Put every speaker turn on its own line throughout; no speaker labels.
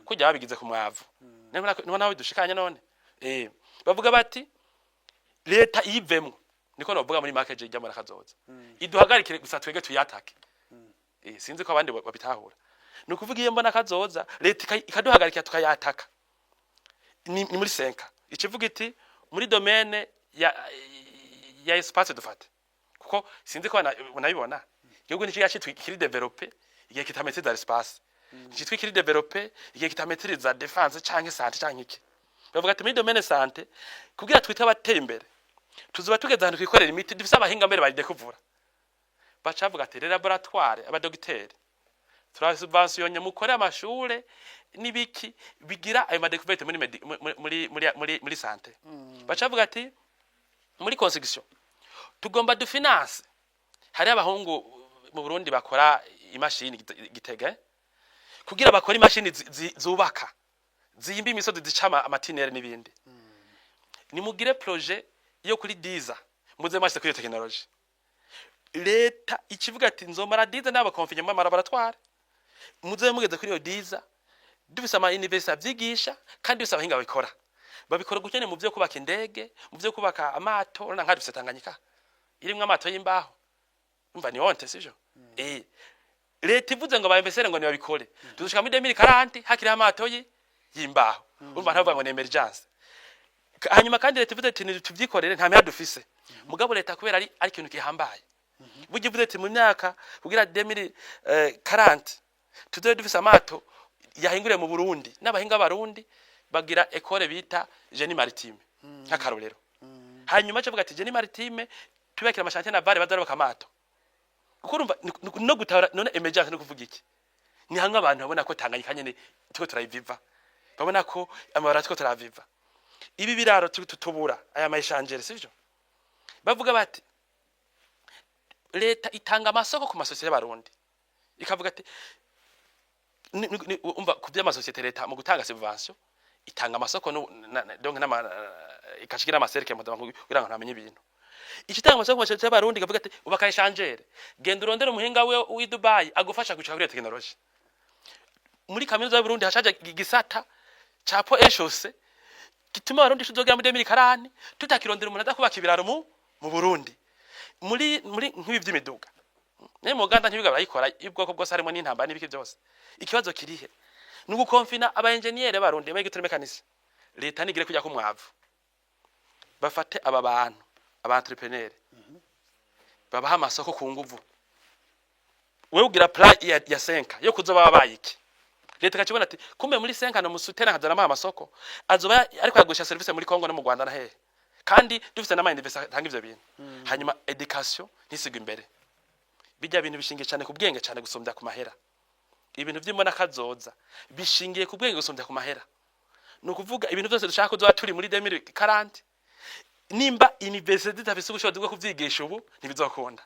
Kujya babigize ku mwavu, niho nawe dushikanye none. Bavuga bati leta iyivemwo, niko novuga muri make je ijya kazoza iduhagarikire gusa twege tuyatake. Sinzi ko abandi babitahura. Ni ukuvuga iyo mbona kazoza leta ikaduhagarikira tukayataka ni muri 5 ans ikivuga iti muri domaine ya espace dufate, kuko sinzi ko unabibona, igihugu ntikiga citwa kiri développé igihe kitamaîtriza l'espace, nticitwa kiri développé igihe kitamaîtriza défense canke santé canke iki. Bavuga ati muri domaine santé, kugira twite abateye imbere, tuzoba tugeze ahantu twikorera imiti, dufise abahinga mbere baride kuvura. Baca bavuga ati rero laboratoire, abadogiteri turasubventionnye, mukore amashure n'ibiki bigira ayo madécouvertes muri muri santé. Baca bavuga ati muri construction tugomba dufinance, hari abahungu mu Burundi bakora imashini Gitega, kugira bakore imashini zubaka, ziyimba imisozi, zica amatunnels n'ibindi. Nimugire projet yo kuri 10 ans muze mwashyize kuri iyo technologie. Leta ikivuga ati nzomara 10 ans n'aba confiné mu laboratoire, muze mugeze kuri iyo 10 ans dufise ama université avyigisha kandi dufise abahinga babikora. Babikora gutya mu byo kubaka indege, mu byo kubaka amato. Urabona nka dufise Tanganyika irimwo amato y'imbaho, umva ni honte, sivyo? Leta ivuze ngo ba investisseurs ngo nibabikore, tuzoshika muri 2040 hakiriho amato y'imbaho. Urumva ntavuga ngo ni émergence. Hanyuma kandi leta ivuze ati tuvyikorere, nta mihera dufise. Mugabo leta kubera ari ikintu gihambaye, burya ivuze ati mu myaka kugira 2040 tuzobe dufise amato yahinguriye mu Burundi n'abahinga b'Abarundi, bagira école bita génie maritime nk'akarorero. Hanyuma avuga ati génie maritime tubakira amachantiers navals, bazarubaka amato. Kuko urumva no gutahura none émergence no kuvuga iki, ni hamwe abantu babona ko Tanganyika nyene turiko turayiviva, babona ko amabara turiko turaviva, ibi biraro tubura aya ma échangeurs, sivyo? Bavuga bati leta itanga amasoko ku masosiyete y'Abarundi, ikavuga ati umva ku by'amasosiyete, leta mu gutanga subvention itanga amasoko donc n'ama ikashigira amacercles mpuzamakungu kugira ngo ntamenye ibintu. Ikitanga amasoko ku masosiyete y'Abarundi ikavuga ati ubaka échangeur, genda urondere umuhinga we w'i Dubai agufasha gushika kuri iyo technologie. Muri kaminuza y'u Burundi hashaje igisata ca ponts et chaussées gituma Abarundi tuzogera muri 2040 tutakirondera umuntu aza kubaka ibiraro mu Burundi. Muri nk'ibi by'imiduga ne mu Uganda ntibiga barayikora y'ubwoko bwose, harimo n'intambara n'ibiki byose. Ikibazo kirihe? Ni ugukonfina aba engineer b'Abarundi bayigiture mécanicien. Leta nigire kujya ku mwavu, bafate aba bantu aba entrepreneur, babaha amasoko ku nguvu. Wewe ugira plan ya 5 ans yo kuzoba babaye iki? Leta ikacibona ati kumbe muri 5 ans no musutena nkazana amasoko azoba ariko yagurisha service muri Congo no mu Rwanda na hehe, kandi dufise n'ama université atanga ivyo bintu. Hanyuma éducation ntisigwe imbere. Bijya bintu bishingiye cyane ku bwenge cyane gusumbya ku mahera. Ibintu by'imbona kazoza bishingiye ku bwenge gusumbya ku mahera. Ni ukuvuga ibintu byose dushaka kuzoba turi muri 2040, nimba université zidafise ubushobozi bwo kuvyigisha ubu, ntibizokunda.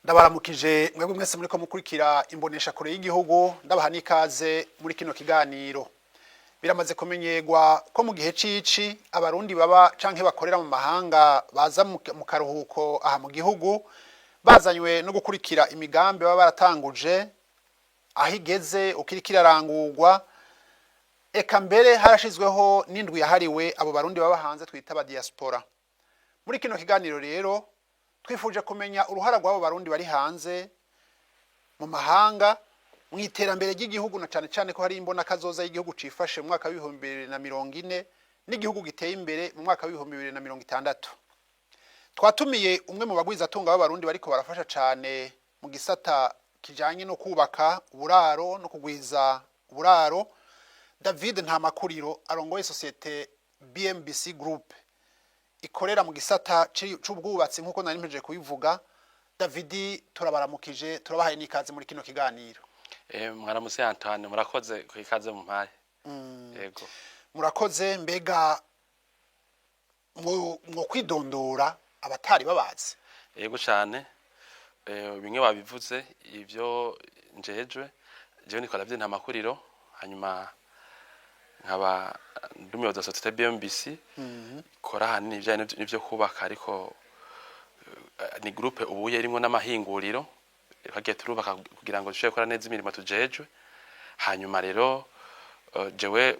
Ndabaramukije mwebwe mwese muriko mukurikira imbonesha kure y'igihugu, ndabaha n'ikaze muri kino kiganiro. Biramaze kumenyerwa ko mu gihe cici Abarundi baba canke bakorera mu mahanga baza mu karuhuko aha mu gihugu, bazanywe no gukurikira imigambi baba baratanguje aho igeze ukiriko irarangurwa. Eka mbere harashizweho n'indwi yahariwe abo Barundi baba hanze twita aba diaspora. Muri kino kiganiro rero twifuje kumenya uruhara rw'abo Barundi bari hanze mu mahanga mu iterambere ry'igihugu, na cane cane ko hari imbona kazoza y'igihugu cifashe mu mwaka wa 2040 n'igihugu giteye imbere mu mwaka wa 2060. Twatumiye umwe mu bagwizatunga b'Abarundi bariko barafasha cane mu gisata kijanye no kubaka uburaro no kugwiza uburaro, David Ntamakuriro arongoye société BMBC Group ikorera mu gisata c'ubwubatsi nk'uko nari mpejeje kubivuga. David, turabaramukije, turabahaye n'ikaze muri kino kiganiro.
Mwaramutse Antoine, murakoze ku ikaze mumpaye. Yego.
Murakoze. Mbega mwo kwidondora abatari babazi?
Yego cyane. Bimwe wabivuze ivyo njejwe. Jewe nitwa David Ntamakuriro, hanyuma nkaba ndi umuyobozi wa société BMBC ikora ahanini ibijanye n'ivyo kubaka, ariko ni groupe ubuye irimwo n'amahinguriro. Twagiye turubaka kugira ngo dushobore gukora neza imirimo tujejwe. Hanyuma rero jewe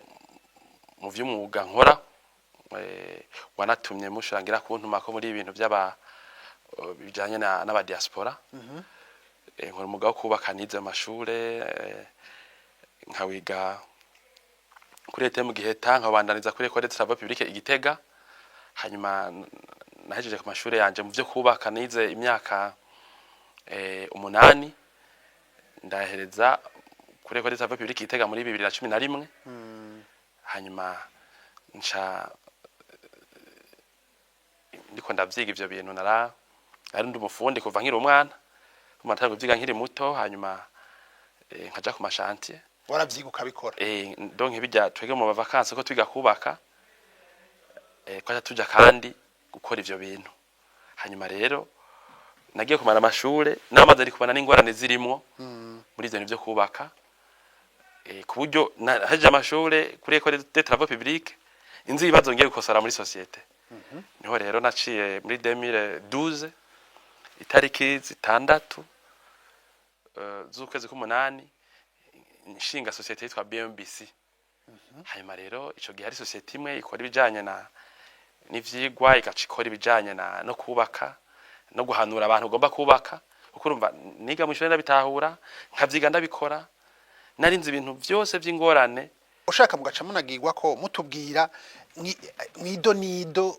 mu vy'umwuga nkora, wanatumye mushirangira kuntuma ko muri ibintu by'aba bijanye n'aba diaspora, nkora umwuga wo kubaka. Nize amashure, nkawiga kuri ETM Giheta, nkabandaniza kuri École des Travaux Publics i Gitega. Hanyuma nahejeje ku mashure yanje mu vyo kubaka, nize imyaka 8, ndahereza kuri École des Travaux Publics i Gitega muri 2011. Hanyuma nca ndiko ndavyiga ivyo bintu, nara ari ndi umufundi kuva nkiri umwana, kuva kuvyiga nkiri muto. Hanyuma nkaja ku ma chantier.
Waravyiga ukabikora?
Donc bijya twege mu vacances ko twiga kubaka, twaja tuja kandi gukora ivyo bintu. Hanyuma rero nagiye kumara amashure namaze ari kubona n'ingorane zirimwo muri ivyo bintu vyo kubaka, ku buryo nahejeje amashure kuri École des Travaux Publics inzi ibibazo ngiye gukosora muri société. Niho rero naciye muri 2012, itariki 6 z'ukwezi k'umunani, nshinga société yitwa BMBC. Hanyuma rero ico gihe hari société imwe ikora ibijanye na n'ivyigwa, igaca ikora ibijanye na no kubaka no guhanura abantu ugomba kubaka, kuko urumva niga mu ishure ndabitahura, nkavyiga ndabikora, narinzi ibintu vyose vy'ingorane.
Ushaka mugaca munagirwa ko mutubwira mwido nido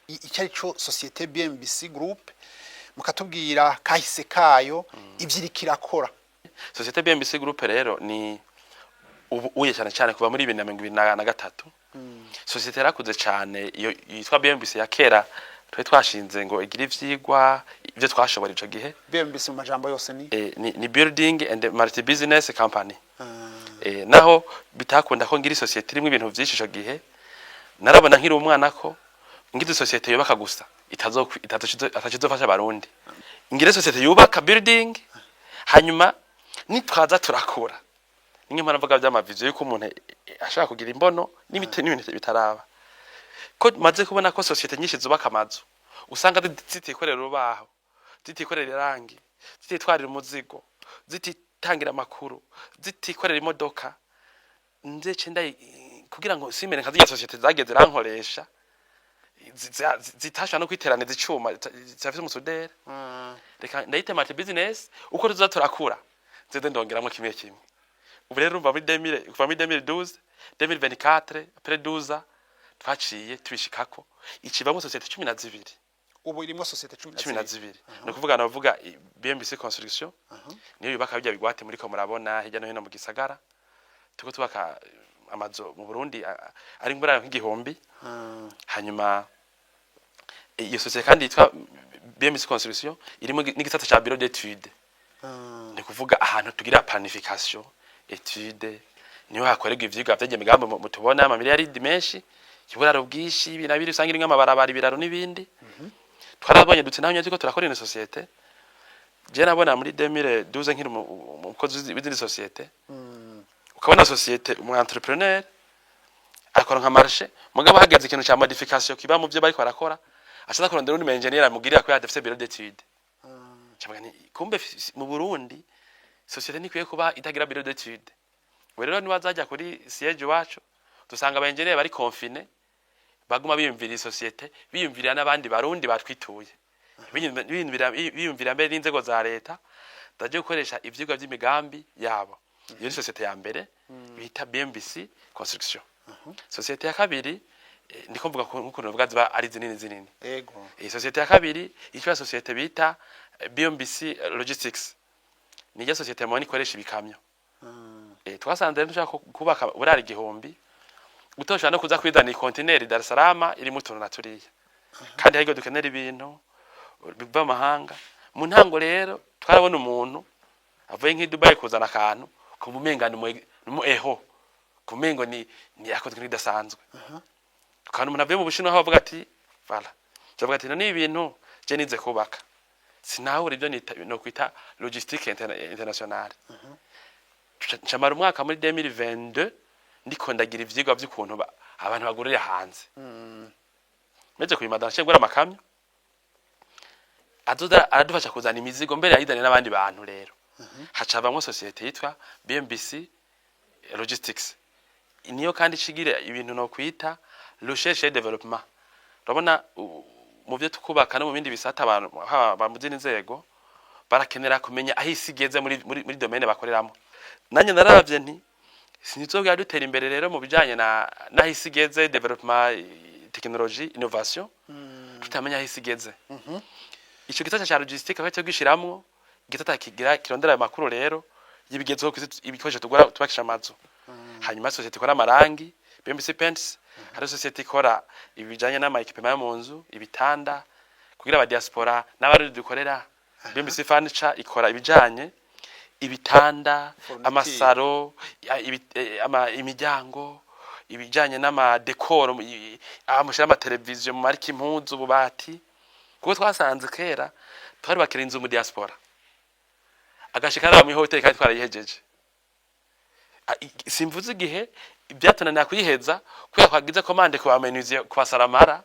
icyo ari cyo société BMBC Group, mukatubwira kahise kayo, ivyo iriko irakora.
Société BMBC Group rero ni ubu uye cyane cyane kuva muri 2023 société yarakuze cyane. Iyo yitwa BMBC ya kera twari twashinze ngo igire ivyigwa, ivyo twashobora ico gihe.
BMBC mu majambo yose ni?
Ni Building and Multi Business Company. Naho bitakunda ko ngira société irimo ibintu vyinshi, ico gihe narabona nkiri umwana ko ngize société yubaka gusa atazofasha abarundi. Ngira société yubaka building, hanyuma nitwaza turakura. Nimwe mpora mvuga vy'ama vision, yuko umuntu ashaka kugira imbono n'ibiti n'ibintu bitaraba, ko maze kubona ko société nyinshi zubaka amazu usanga zitikorera urubaho, zitikorera irangi, zititwarira umuzigo, zititangira amakuru, zitikorera imodoka. Ndetse ndayi kugira ngo simere nka zirya société zagiye zirankoresha, zitashobora no kwiteraniza icuma zitafise umusuderi. Reka ndayite multi business, uko tuza turakura nzeze ndongeramwo kimwe kimwe. Ubu rero urumva muri 2000, kuva muri 2012, 2024, après 12 twaciye tubishikako, ikivamo société 12.
Ubu irimwo société cumi
cumi na
na zibiri.
Zibiri. Ni ukuvuga, navuga BMBC Construction niyo yubaka bijya bigwate muri ko murabona hirya no hino mu gisagara. Turiko tubaka amazu mu Burundi ari ngura nk'igihumbi. Hanyuma iyo société kandi yitwa BMBC Construction irimo n'igisata ca bureau d'étude, ni kuvuga ahantu tugira planification, étude, niho hakorerwa ivyigwa vy'iryo migambi mutubona amamiliyaridi menshi y'uburaro bwinshi, ibi na biri, usanga irimwo amabarabara, ibiraro n'ibindi. Twarabonye dutse naho nyine turiko turakora ino société. Je nabona muri 2012 nkiri umukozi w'izindi société, ukabona société, umu entrepreneur akora nka marché, mugabo hageze ikintu ca modification kiba mu byo bariko barakora, acaza kurondera undi engineer amugirira ko yadafise bureau d'étude. Cavuga nti kumbe mu Burundi société ntikwiye kuba itagira bureau d'étude. Ubu rero niwazajya kuri siège iwacu, dusanga aba engineer bari confiné, baguma biyumvira société, biyumvira n'abandi barundi batwituye, biyumvira mbere n'inzego za leta zaje gukoresha ivyigwa vy'imigambi yabo. Iyo ni société ya mbere bita BMBC Construction. Société ya kabiri, ndiko mvuga nk'ukuntu bavuga ziba ari zinini zinini. Iyi société ya kabiri yitwa société bita BMBC Logistics, niyo société mubona ikoresha ibikamyo. Twasanze rero dushaka kubaka burara 1000, utoshobora no kuza kwizana ikontineri Dar es Salaam irimo utuntu na turiya, kandi hariko dukenera ibintu biva mu mahanga. Mu ntango rero twarabona umuntu avuye nk'i Dubai kuzana akantu. Kumva umenga ni eho kumengo ni yakozwe n'idasanzwe. Kandi umuntu avuye mu Bushinwa aho avuga ati voilà, avuga ati none ibintu je nize kubaka, sinahura ibyo nita no kwita logistique internationale. Ncamara umwaka muri 2022 ndiko ndagira ivyigwa vy'ukuntu abantu bagurira hanze. Meze kubimada, nshengura amakamyo azoza aradufasha kuzana imizigo, mbere yayizanye n'abandi bantu. Rero hacavamwo société yitwa BMBC Logistics, niyo kandi ishigira ibintu no kwita recherche et développement. Urabona, mu byo tukubaka no mu bindi bisata, abantu haba mu zindi nzego barakenera kumenya aho isi igeze muri domaine bakoreramo. Nanjye naravye nti sinizobwira dutera imbere rero mu bijanye na naho isi igeze, développement, technologie, innovation, tutamenya aho isi igeze. Ico gisata ca logistique aho cyo gishiramwo igisata kigira kirondera ayo makuru rero y'ibigezweho kw'isi, ibikoresho tugura tubakisha amazu. Hanyuma société ikora amarangi, BMC Paints, hari société ikora ibijanye n'ama équipement yo mu nzu, ibitanda kugira aba diaspora n'abarundi dukorera. BMC Furniture ikora ibijanye ibitanda,
Furniture.
amasaro, imiryango, ibijanye n'ama décor, aho mushira amateleviziyo, mu marika impuzu, ububati. Kuko twasanze kera twari bakira inzu mu diaspora agashika ari muri hoteli kandi twarayihejeje. Simvuze igihe byatunanira kuyiheza kubera twagize commande ku bamenuisier, ku basaramara.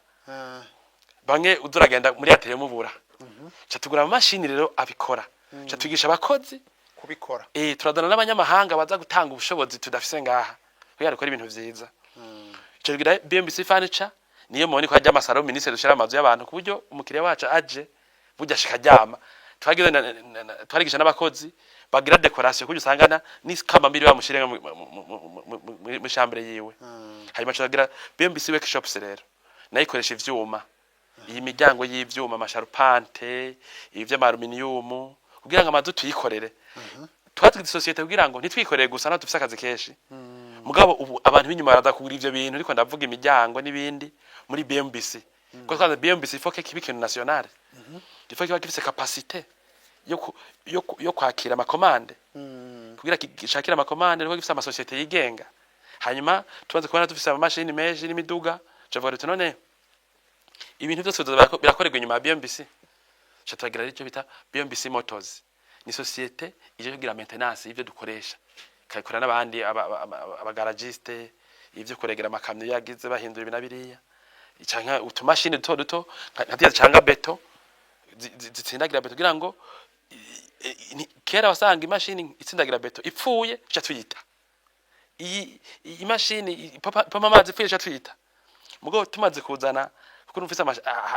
Bamwe uzuragenda muri atelier mubura, ca tugura amamashini rero abikora, ca twigisha abakozi
kubikora.
Turadana n'abanyamahanga baza gutanga ubushobozi tudafise ngaha kugira dukore ibintu vyiza. Ico tugira BMBC Furniture, niyo mubona ko hajya amasaro ministre dushira amazu y'abantu ku buryo umukiriya wacu aje burya ashika aryama. Twagize twarigisha n'abakozi bagira décoration kuburyo usangana n'ikambambiri bamushire mu chambre yiwe. Hanyuma turagira BMBC Workshops rero, nayo ikoresha ivyuma, iyi miryango y'ivyuma, ama charpente, ivy'ama aluminium, kugira ngo amazu tuyikorere. Twatwize société kugira ngo ntitwikorere gusa, naho dufise akazi kenshi. Mugabo ubu abantu b'inyuma baraza kugura ivyo bintu, ariko ndavuga imiryango n'ibindi muri BMBC, kuko twaze BMBC il faut que kibe ikintu national, il faut kiba gifise capacité yo kwakira ama commande, kugira gishakire ama commande, nuko gifise ama société yigenga. Hanyuma tumaze kubona dufise amamashini menshi n'imiduga, tuvuga tuti none ibintu byose bizoza birakorerwa inyuma ya BMBC. Ca turagira icyo bita BMBC Motors, ni société ije kugira maintenance y'ivyo dukoresha, ikabikora n'abandi aba garagiste, ivyo kuregera amakamyo yagize, bahindura ibi na biriya, canke utumashini duto duto nka ziriya zicanga béton, zitsindagira béton, kugira ngo kera wasanga imashini itsindagira béton ipfuye ca tuyita, iyi imashini ipompa amazi ipfuye ca tuyita. Mugabo tumaze kuzana, kuko numvise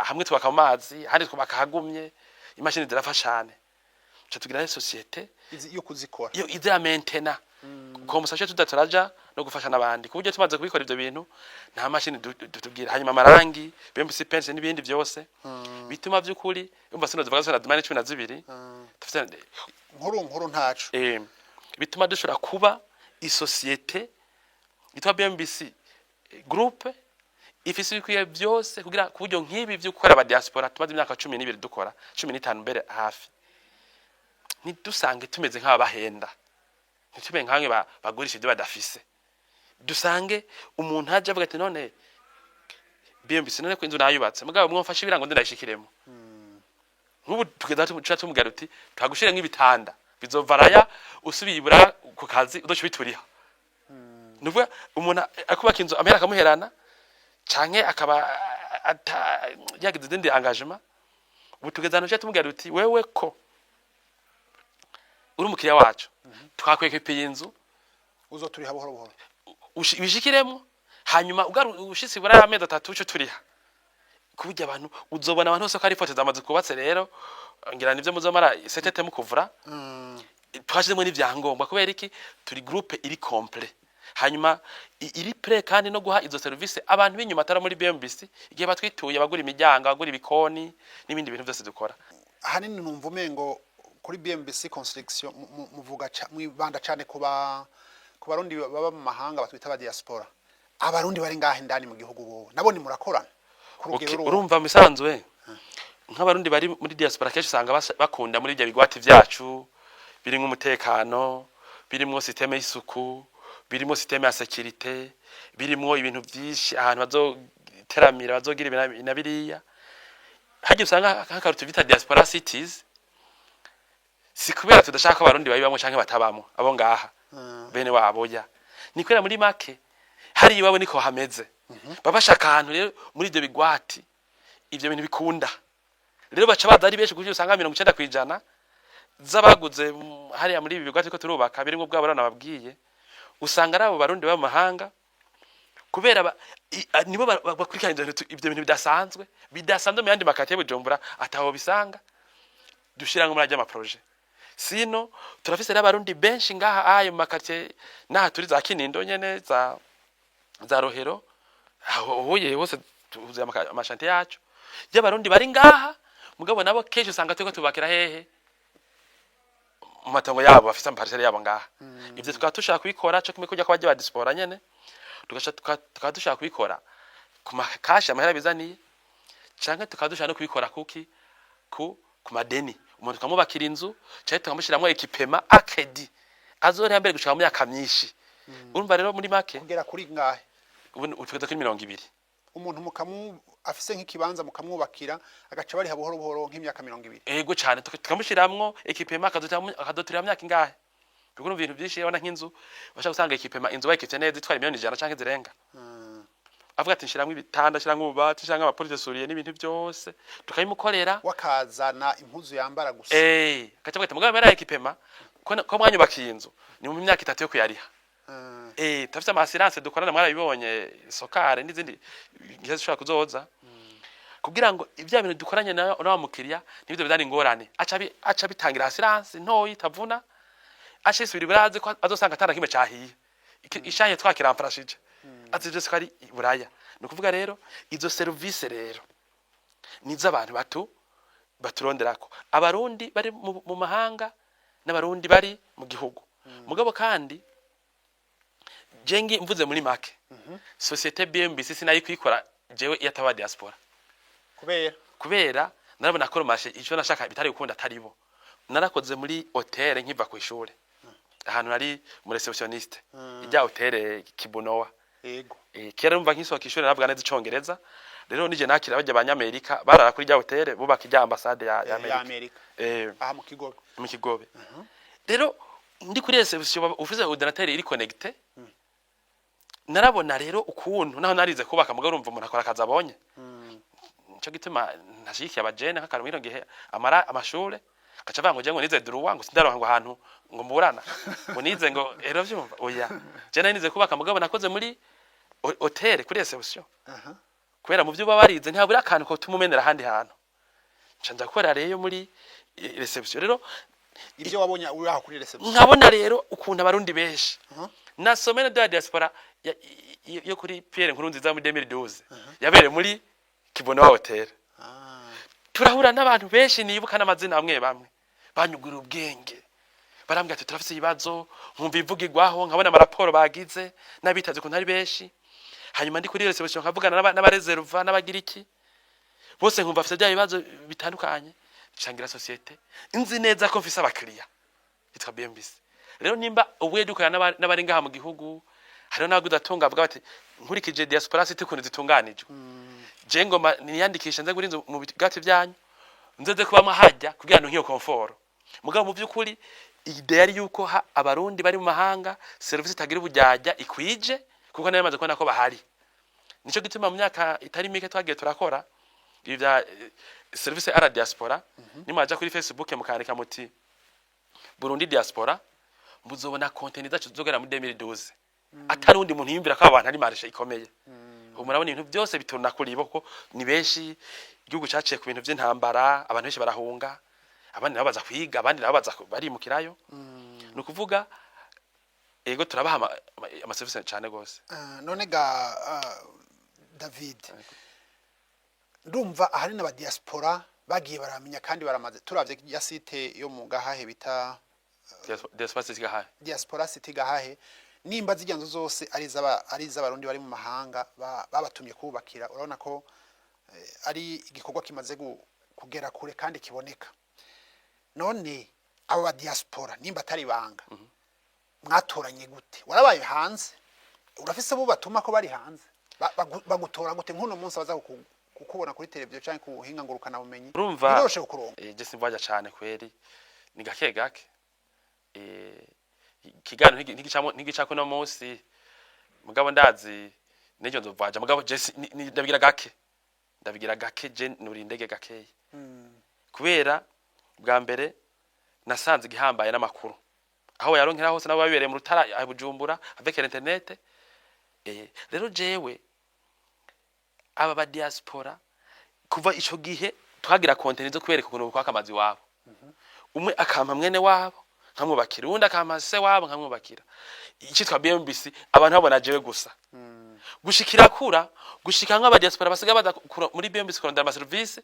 hamwe twubaka mu mazi, ahandi twubaka ahagumye, imashini zirafasha cane, ca tugira rero société
Izi yo kuzikora.
Iyo iza maintenir ko musashe tuda turaja no gufasha n'abandi, ku buryo tumaze kubikora ivyo bintu nta mashini tubwira. Hanyuma amarangi, BMC Paints n'ibindi byose bituma vy'ukuri umva sino zivuga zose na domaine 12 dufite.
Nkuru nkuru ntaco.
Bituma dushobora kuba isosiyete yitwa BMBC Group ifise ibikwiye byose kugira ku buryo nk'ibi byo gukora aba diaspora tumaze imyaka 12 dukora, 15 mbere hafi, ntidusange tumeze nk'ababahenda, ntitube nkamwe bagurisha ibyo badafise. Dusange umuntu aje avuga ati none BMBC, none ko inzu nayubatse, mugabo mwomfashe ibirango ndayishikiremo. Nk'ubu tugeza tuca tumubwira uti twagushire nk'ibitanda bizovaraya usubiye ibura ku kazi udoca ubituriha. Nuvuga umuntu akubaka inzu amahera akamuherana, canke akaba yagize izindi engagement. Ubu tugeze ahantu tuca tumubwira uti wewe ko uri umukiriya wacu, twakwekwepeye inzu,
uzoturiha buhoro buhoro.
Wishikiremo, hanyuma ushitse ibura amezi 3 uco turiha. Kuburyo abantu uzobona abantu bose ko ari ifoto zamaze kubatse. Rero ngira nivyo muzomara setete mukuvura, twashizemo n'ivyangombwa. Kubera iki? Turi groupe iri complet, hanyuma iri prêt kandi no guha izo service abantu b'inyuma atari muri BMBC igihe batwituye, abagura imiryango, abagura ibikoni n'ibindi bintu byose dukora.
Ahanini numva umengo kuri BMBC Construction muvuga mwibanda cane kuba ku Barundi baba mu mahanga batwita aba diaspora. Abarundi bari ngahe indani mu gihugu bobo nabo ni murakorana ku rugero ruwo?
Urumva, mu bisanzwe nk'Abarundi bari muri diaspora kenshi usanga bakunda muri ibyo bigwati vyacu birimwo umutekano. Birimwo système y'isuku, birimo système ya sécurité, birimwo ibintu vyinshi, ahantu bazoteramira, bazogira ibi na biriya. Hagiye usanga nk'akarutiro bita diaspora cities. Si kubera tudashaka ko Abarundi babibamwo canke batabamwo, abo ngaha bene wabo, ya ni kubera muri make hari iwabo niko hameze. Baba bashaka ahantu rero muri ivyo bigwati ivyo bintu bikunda. Rero baca baza ari benshi, kuburyo usanga 90% z'abaguze hariya muri ibi bigwati ko turubaka, birimwo bwa barana babwiye, usanga ari abo Barundi baba mu mahanga, kubera nibo bakurikirana ivyo bintu bidasanzwe mu yandi makati ya Bujumbura ataho bisanga. Dushira muri ajya ama projets. Sino turafise n'Abarundi benshi ngaha ayo mu makati, n'aha turi za Kinindo nyene, za Rohero, aho huye hose tuzuye ama chantiers yacu y'Abarundi bari ngaha. Mugabo nabo kenshi usanga turiko tubakira hehe? Mu matongo yabo, bafise ama parcelles yabo ngaha. Ivyo tukaba dushaka kubikora co kimwe kujya kw'abajya ba diaspora nyene, tukaba dushaka kubikora ku ma cash, amahera bizaniye, canke tukaba dushaka no kubikora kuki ku madeni. Umuntu tukamubakira inzu canke tukamushiramwo équipement à crédit, azoriha mbere gushika mu myaka myinshi. Urumva rero muri make
Kugera kuri ngahe?
Ubu tugeze kuri 20.
Umuntu mukamu afise nk'ikibanza, mukamwubakira, agaca bariha buhoro buhoro nk'imyaka 20?
Ego cane, tukamushiramwo équipement, akazoturira myaka ingahe, kuko urumva ibintu byinshi. Urabona nk'inzu, bashaka gusanga équipement, inzu bayikivye neza itwara miliyoni 100 canke zirenga. Avuga ati nshiramwo ibitanda, nshiramwo ububati, nshiramwo ama porte-souliers n'ibintu byose, tukabimukorera.
Wakazana impuzu yambara gusa.
Eh, akaca avuga ati mugabo mera équipement ko mwanyubakiye inzu, ni mu myaka 3 yo kuyariha. Eh, turafise ama assurances dukorana, mwarabibonye, Sokare n'izindi ngiye zishobora kuzoza, kugira ngo ibya bintu dukoranye na wa mukiriya nibyo bizana ingorane, aca bitangira assurance ntoyi itavuna, aca yisubira iburazi ko azosanga atana kimwe cahiye. Ishahiye twakiramfashije, azi byose ko ari Iburaya. Ni ukuvuga rero izo service rero nizo abantu baturonderako, Abarundi bari mu mahanga n'Abarundi bari mu gihugu. Mugabo kandi jengi mvuze muri make, société BMBC sinayi kuyikora jewe iyo ataba diaspora.
Kubera?
Kubera narabona ko marché icyo nashaka bitari gukunda ataribo. Narakoze muri hôtel nkiva ku ishure, ahantu nari mu réceptionniste, ijya hôtel Kibunowa. Kera numva nkisohoka ishure naravuga neza Icongereza. Rero nije nakira bajya abanyamerika barara kuri rya hôtel bubaka ijya ambassade ya
ya
Amerika.
Amerika. Aha mu Kigobe.
Mu Kigobe. Rero ndi kuri réception, ufise ordinateur iri connecté, narabona rero ukuntu naho narize kubaka, mugabo urumva umuntu akora akazi abonye. Nico gituma ntashigikiye abajene nk'akantu mwino gihe amara amashure gaca avuga ngo je ngo nize droit, ngo sindaronka ngo ahantu ngo mburana ngo nize, ngo ero vyumva. Oya, je nari nize kubaka, mugabo nakoze muri hôtel kuri réception, kubera mu byo uba warize ntihabura akantu ko tumumenera ahandi hantu. Nca nja gukora rero muri réception rero.
Ibyo wabonye uri aho kuri réception?
Nkabona rero ukuntu Abarundi benshi na semaine de la diaspora yo kuri Pierre Nkurunziza muri 2012 yabereye muri Kibono Hotel. Turahura n'abantu benshi nibuka n'amazina, bamwe bamwe banyugura ubwenge, barambwira ati turafise ibibazo, nkumva ivugirwaho, nkabona amaraporo bagize n'abitavye ukuntu ari benshi. Hanyuma ndi kuri réception nkavugana n'abareserva n'abagira iki bose, nkumva afise bya bibazo bitandukanye. Nshangira société nzi neza ko mfise abakiriya yitwa BMBC. Rero nimba ubuye dukorana n'abari ngaha mu gihugu, hariho n'abagudatunga bavuga bati nkurikije diaspora city ukuntu zitunganijwe, je ngoma niyandikisha nze gura inzu mu bigati byanyu, nzeze kubamwo hajya kugira ngo nkiyo confort. Mugabo mu by'ukuri idée yari yuko Abarundi bari mu mahanga service itagira ubujyajya ikwije, kuko nayo maze kubona ko bahari. Nico gituma mu myaka itari mike twagiye turakora ibi bya service à la diaspora. Nimwaja kuri Facebook mukandika muti Burundi diaspora, muzobona contenu zacu zizogera muri 2012, atari undi muntu yiyumvira ko abo bantu ari marché ikomeye. Ubu murabona ibintu byose bituruna kuri bo, kuko ni benshi. Igihugu caciye ku bintu vy'intambara, abantu benshi barahunga, abandi nabo baza kwiga, abandi nabo baza barimukirayo. Ni ukuvuga ego turabaha amaserivisi cane gose.
None ga David, ndumva ahari n'aba diaspora bagiye baramenya kandi baramaze, turavye ya site yo mu Gahahe bita
Diaspora city Gahahe.
Diaspora city Gahahe, nimba zijya nzu zose ari iz'Abarundi bari mu mahanga babatumye kubakira, urabona ko ari igikorwa kimaze kugera kure kandi kiboneka. None abo ba diaspora, nimba atari ibanga, Mwatoranye gute? Warabaye hanze, urafise abo batuma ko bari hanze? Bagutora gute nk'uno munsi baza kukubona kuri televiziyo canke ku buhinga ngurukana bumenyi?
Urumva,
biroroshe kukuronka?
Je simvaja cane kweri, ni gake gake. Ikiganiro ntigicamo, ntigicako no munsi, mugabo ndazi n'ejo nzovaja. Mugabo je ndabigira gake, ndabigira gake. Je nuri indege gakeya, kubera bwa mbere nasanze igihambaye n'amakuru aho yaronkera hose, nabo babibereye mu Rutara, a Bujumbura, avec l'internet. Rero jewe aba ba diaspora, kuva ico gihe twagira contenu zo kubereka ukuntu kwaka amazu iwabo. Umwe akampa mwene wabo nkamwubakira, uwundi akampa se wabo nkamwubakira. Icitwa BMBC abantu babona jewe gusa, gushikira kura, gushika nk'aba diaspora basigaye baza muri BMBC kurondera ama service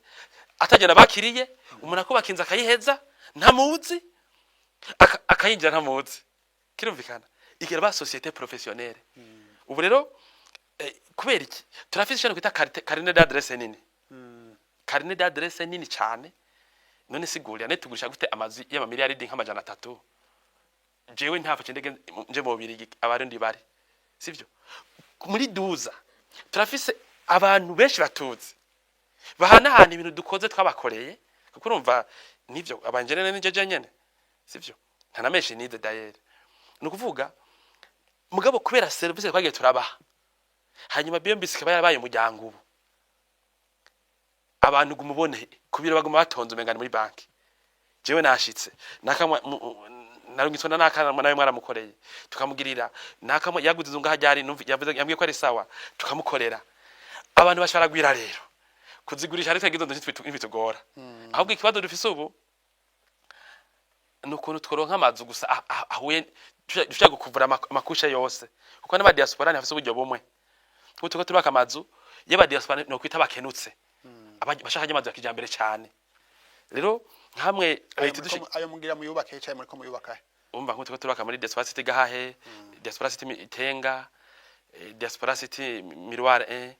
atagenda bakiriye. Umuntu akubaka inzu akayiheza ntamuzi, akayinjira ntamuzi. Kirumvikana igira ba société professionnelle. Ubu rero kubera iki turafise ikintu kwita carnet d'adresse nini, carnet d'adresse nini cyane. None sigurira ne tugurisha gute amazu y'amamiliyaridi nk'300? Jewe ntafashe ndege nje mu Bubirigi, Abarundi bari sivyo muri duza. Turafise abantu benshi batuzi bahanahana ibintu dukoze twabakoreye, kuko urumva nivyo abanjenene nije nyene sivyo, nta na menshi nize d'ailleurs. Ni ukuvuga mugabo kubera service twagiye turabaha, hanyuma BMBC ikaba yarabaye umuryango. Ubu abantu gumubone kubira baguma batonze umenga ni muri banki. Jewe nashitse nakamwe narungitswe na nakana nawe mwaramukoreye, tukamugirira nakamwe yaguze inzu ngaha ryari, yavuze, yambwiye ko ari sawa, tukamukorera. Abantu bashobora gwira rero kuzigurisha, ariko izo nzu ntibitugora. Ahubwo ikibazo dufise ubu ni ukuntu tworonka amazu gusa ahuye dushobora gukuvura ama couches yose, kuko n'aba diaspora ntibafise uburyo bumwe. Kuko turiko turubaka amazu y'aba diaspora no kwita bakenutse, bashaka amazu ya kijambere cyane. Rero nkamwe
Ayo
leta
ayo mugira muyubake cyane, muriko muyubaka he?
Umva, nkuko turiko turubaka muri Diaspora City Gahahe, Diaspora City Itenga, Diaspora City Miroir 1.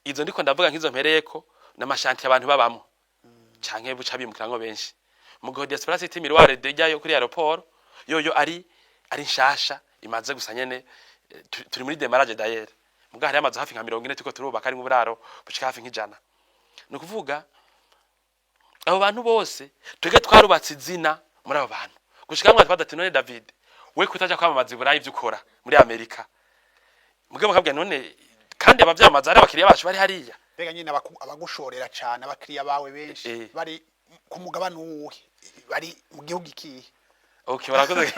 Izo ndiko ndavuga nk'izo mpereyeko n'ama chantier abantu babamo canke buca bimukirango benshi. Mu gihe Diaspora City Miroir deja yo kuri aéroport yoyo ari nshasha, imaze gusa nyene, turi muri démarrage d'ailleurs. Muga hari amazu hafi nka 40 turiko turubaka, ari mu buraro bushika hafi nk'ijana. Ni ukuvuga abo bantu bose twebwe twarubatse izina muri abo bantu, gushika mwa twaza ati: "None David, we kutaja kwamamaza i Burayi ivyo ukora muri Amerika?" Mugabo bakabwira none kandi abavyamamaza ari abakiriya bacu bari hariya.
Mbega nyine abagushorera cane, abakiriya bawe benshi bari ku mugabane uwuhe? Bari mu gihugu ikihe?
Okay, barakoze.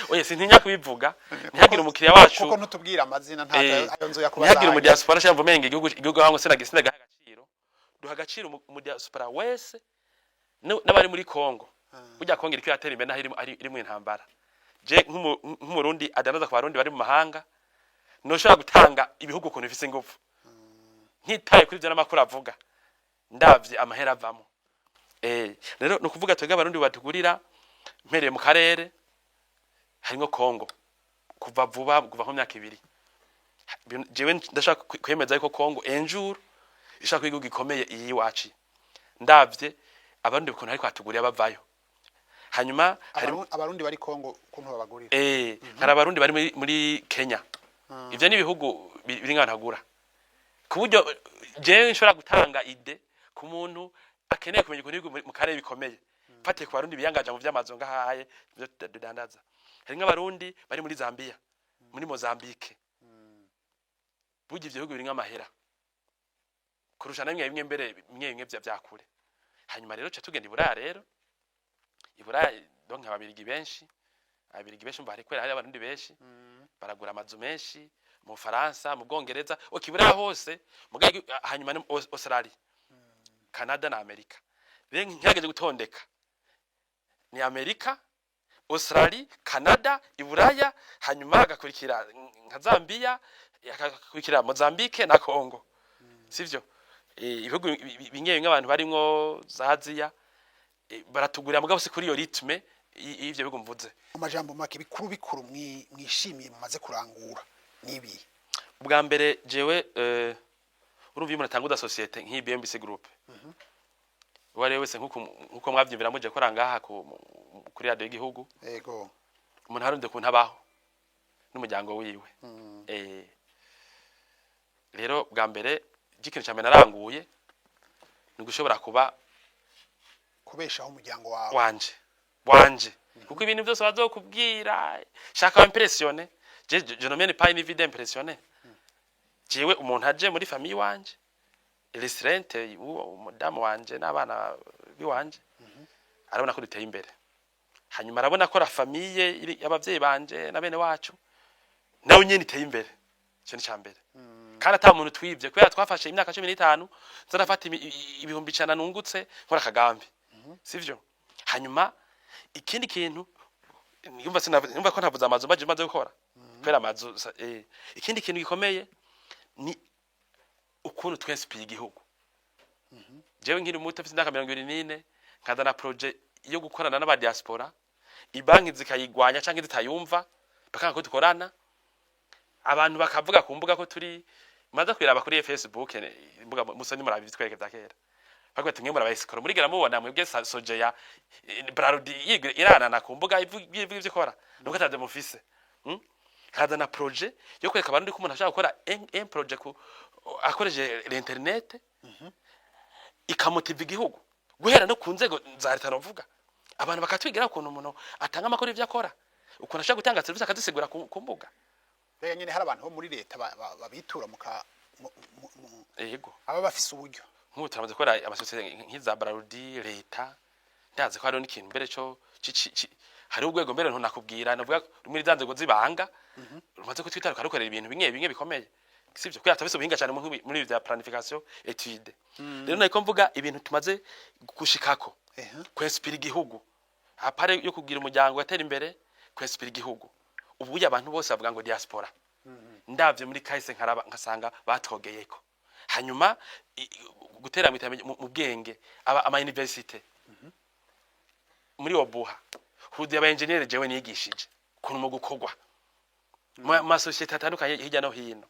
Oye, sintinya kubivuga, ntihagire umukiriya wacu
Kuko ntutubwira amazina, ntaco ayo nzu yakubaza.
Ntihagire umu diaspora ashaka mvumenga igihugu aho sinagaha agaciro. Duha agaciro umu diaspora wese, n'abari muri Kongo. Burya Kongo iriko iratera imbere naho iri mu intambara. Je nk'umurundi adandaza ku Barundi bari mu mahanga, noshobora gutanga ibihugu ukuntu bifise ingufu, ntitaye kuri ivyo n'amakuru avuga, ndavye amahera avamo. Rero ni ukuvuga twebwe Abarundi batugurira, mpereye mu karere harimwo Kongo, kuva vuba, kuva nko myaka 2, jewe ndashaka kwemeza yuko Kongo enjuru ishaka kuba igihugu gikomeye iyi iwacu, ndavye Abarundi ukuntu ariko batugurira bavayo. Hanyuma hari
Abarundi bari Kongo ukuntu babagurira.
Hari Abarundi bari muri Kenya. Ivyo ni ibihugu biri nk'ahantu ku buryo jewe nshobora gutanga idée ku muntu akeneye kumenya ukuntu ibihugu mu karere bikomeye, fatiye ku Barundi biyangaje mu vy'amazu ngahaye ivyo tudandaza. Hari nk'Abarundi bari muri Zambia, muri Mozambique. Burya ivyo bihugu birimwo amahera kurusha na bimwe bimwe mbere, bimwe bimwe vya kure. Hanyuma rero ca tugenda i Buraya. Rero i Buraya, donc ababirigi benshi umva hari kubera hari Abarundi benshi baragura amazu menshi mu Faransa, mu Bwongereza, ok, Buraya hose. Mugabo hanyuma ni Australia, Canada na Amerika. Rero nkihageze gutondeka ni Amerika, Australia, Canada, Iburaya, hanyuma hagakurikira nka Zambia, hagakurikira Mozambique na Congo, sivyo? Ibihugu bimwe bimwe abantu barimwo za Aziya baratugurira, mugabo si kuri iyo rythme y'ivyo bihugu mvuze.
Mu majambo make, bikuru bikuru mwishimiye mumaze kurangura nibi?
Bwa mbere jewe, urumva iyo umuntu atanguza société nk'iyi BMBC Group, uwo ari we wese, nkuko mwavyumvira muje kora ngaha kuri radio y'igihugu, Umuntu ararondera ukuntu abaho n'umuryango wiwe. Rero bwa mbere, ikintu cya mbere naranguye ni ugushobora kuba
kubeshaho umuryango wawe.
Wanje, kuko ibintu byose bazokubwira shaka impressionner, je ne mène pas une vie d'impressionner. Jewe umuntu aje muri famille wanje, restaurant, umudamu wanje n'abana biwanje, arabona ko duteye imbere. Hanyuma arabona ko la famille y'abavyeyi banje na bene wacu nawe nyene iteye imbere. Ico ni cambere. Kandi ata muntu twivye, kubera twafashe imyaka 15 nzarafata 100,000 nungutse nkora akagambi, sivyo? Hanyuma ikindi kintu, yumva sinumva ko ntavuze amazu mbaje maze gukora, kubera amazu ikindi kintu gikomeye ni ukuntu twinspire igihugu. Jewe nkiri muto, mfite imyaka 24, nkazana projet yo gukorana n'aba diaspora, ibanki zikayigwanya canke zitayumva, bakanga ko dukorana. Abantu bakavuga ku mbuga ko turi maze kwiraba kuri Facebook, imbuga musoni murabi bitwereke vya kera, bavuga ati: "Mwe murabayisikoro murigera mubona mwebwe Sojeya, Brarudi iranana ku mbuga ivuga ivyo ikora, nuko atavyo mufise." Nkazana projet yo kwereka abarundi ko umuntu ashobora gukora un projet ku akoresheje l'internet, ikamotiva igihugu guhera no ku nzego za leta. Novuga abantu bakatwigira ukuntu umuntu atanga amakuru y'ivyo akora, ukuntu ashobora gutanga serivisi akazisigura ku mbuga.
Mbega nyene hari abantu bo muri leta babitura muka
Yego.
aba bafise uburyo?
Nk'ubu turamaze gukora amasosiyete nk'iza Brarudi, leta ndazi ko hariho n'ikintu mbere co hariho urwego mbere ntunakubwira, navuga muri za nzego z'ibanga, rumaze kutwitara rukarukorera ibintu bimwe bimwe bikomeye, sivyo? Kubera turafise ubuhinga cyane muri ibi vya planification, étude. Rero nariko mvuga ibintu tumaze gushikako, kwinspira igihugu, à part yo kugira umuryango watera imbere, kwinspira igihugu. Ubu abantu bose bavuga ngo diaspora. Ndavye muri kahise nkaraba nkasanga batwogeyeko. Hanyuma gutera mu iterambere, mu bwenge, aba ama université muri OBUHA huzuye aba engineer jewe nigishije ukuntu mu gukorwa mu masosiyete atandukanye hirya no hino,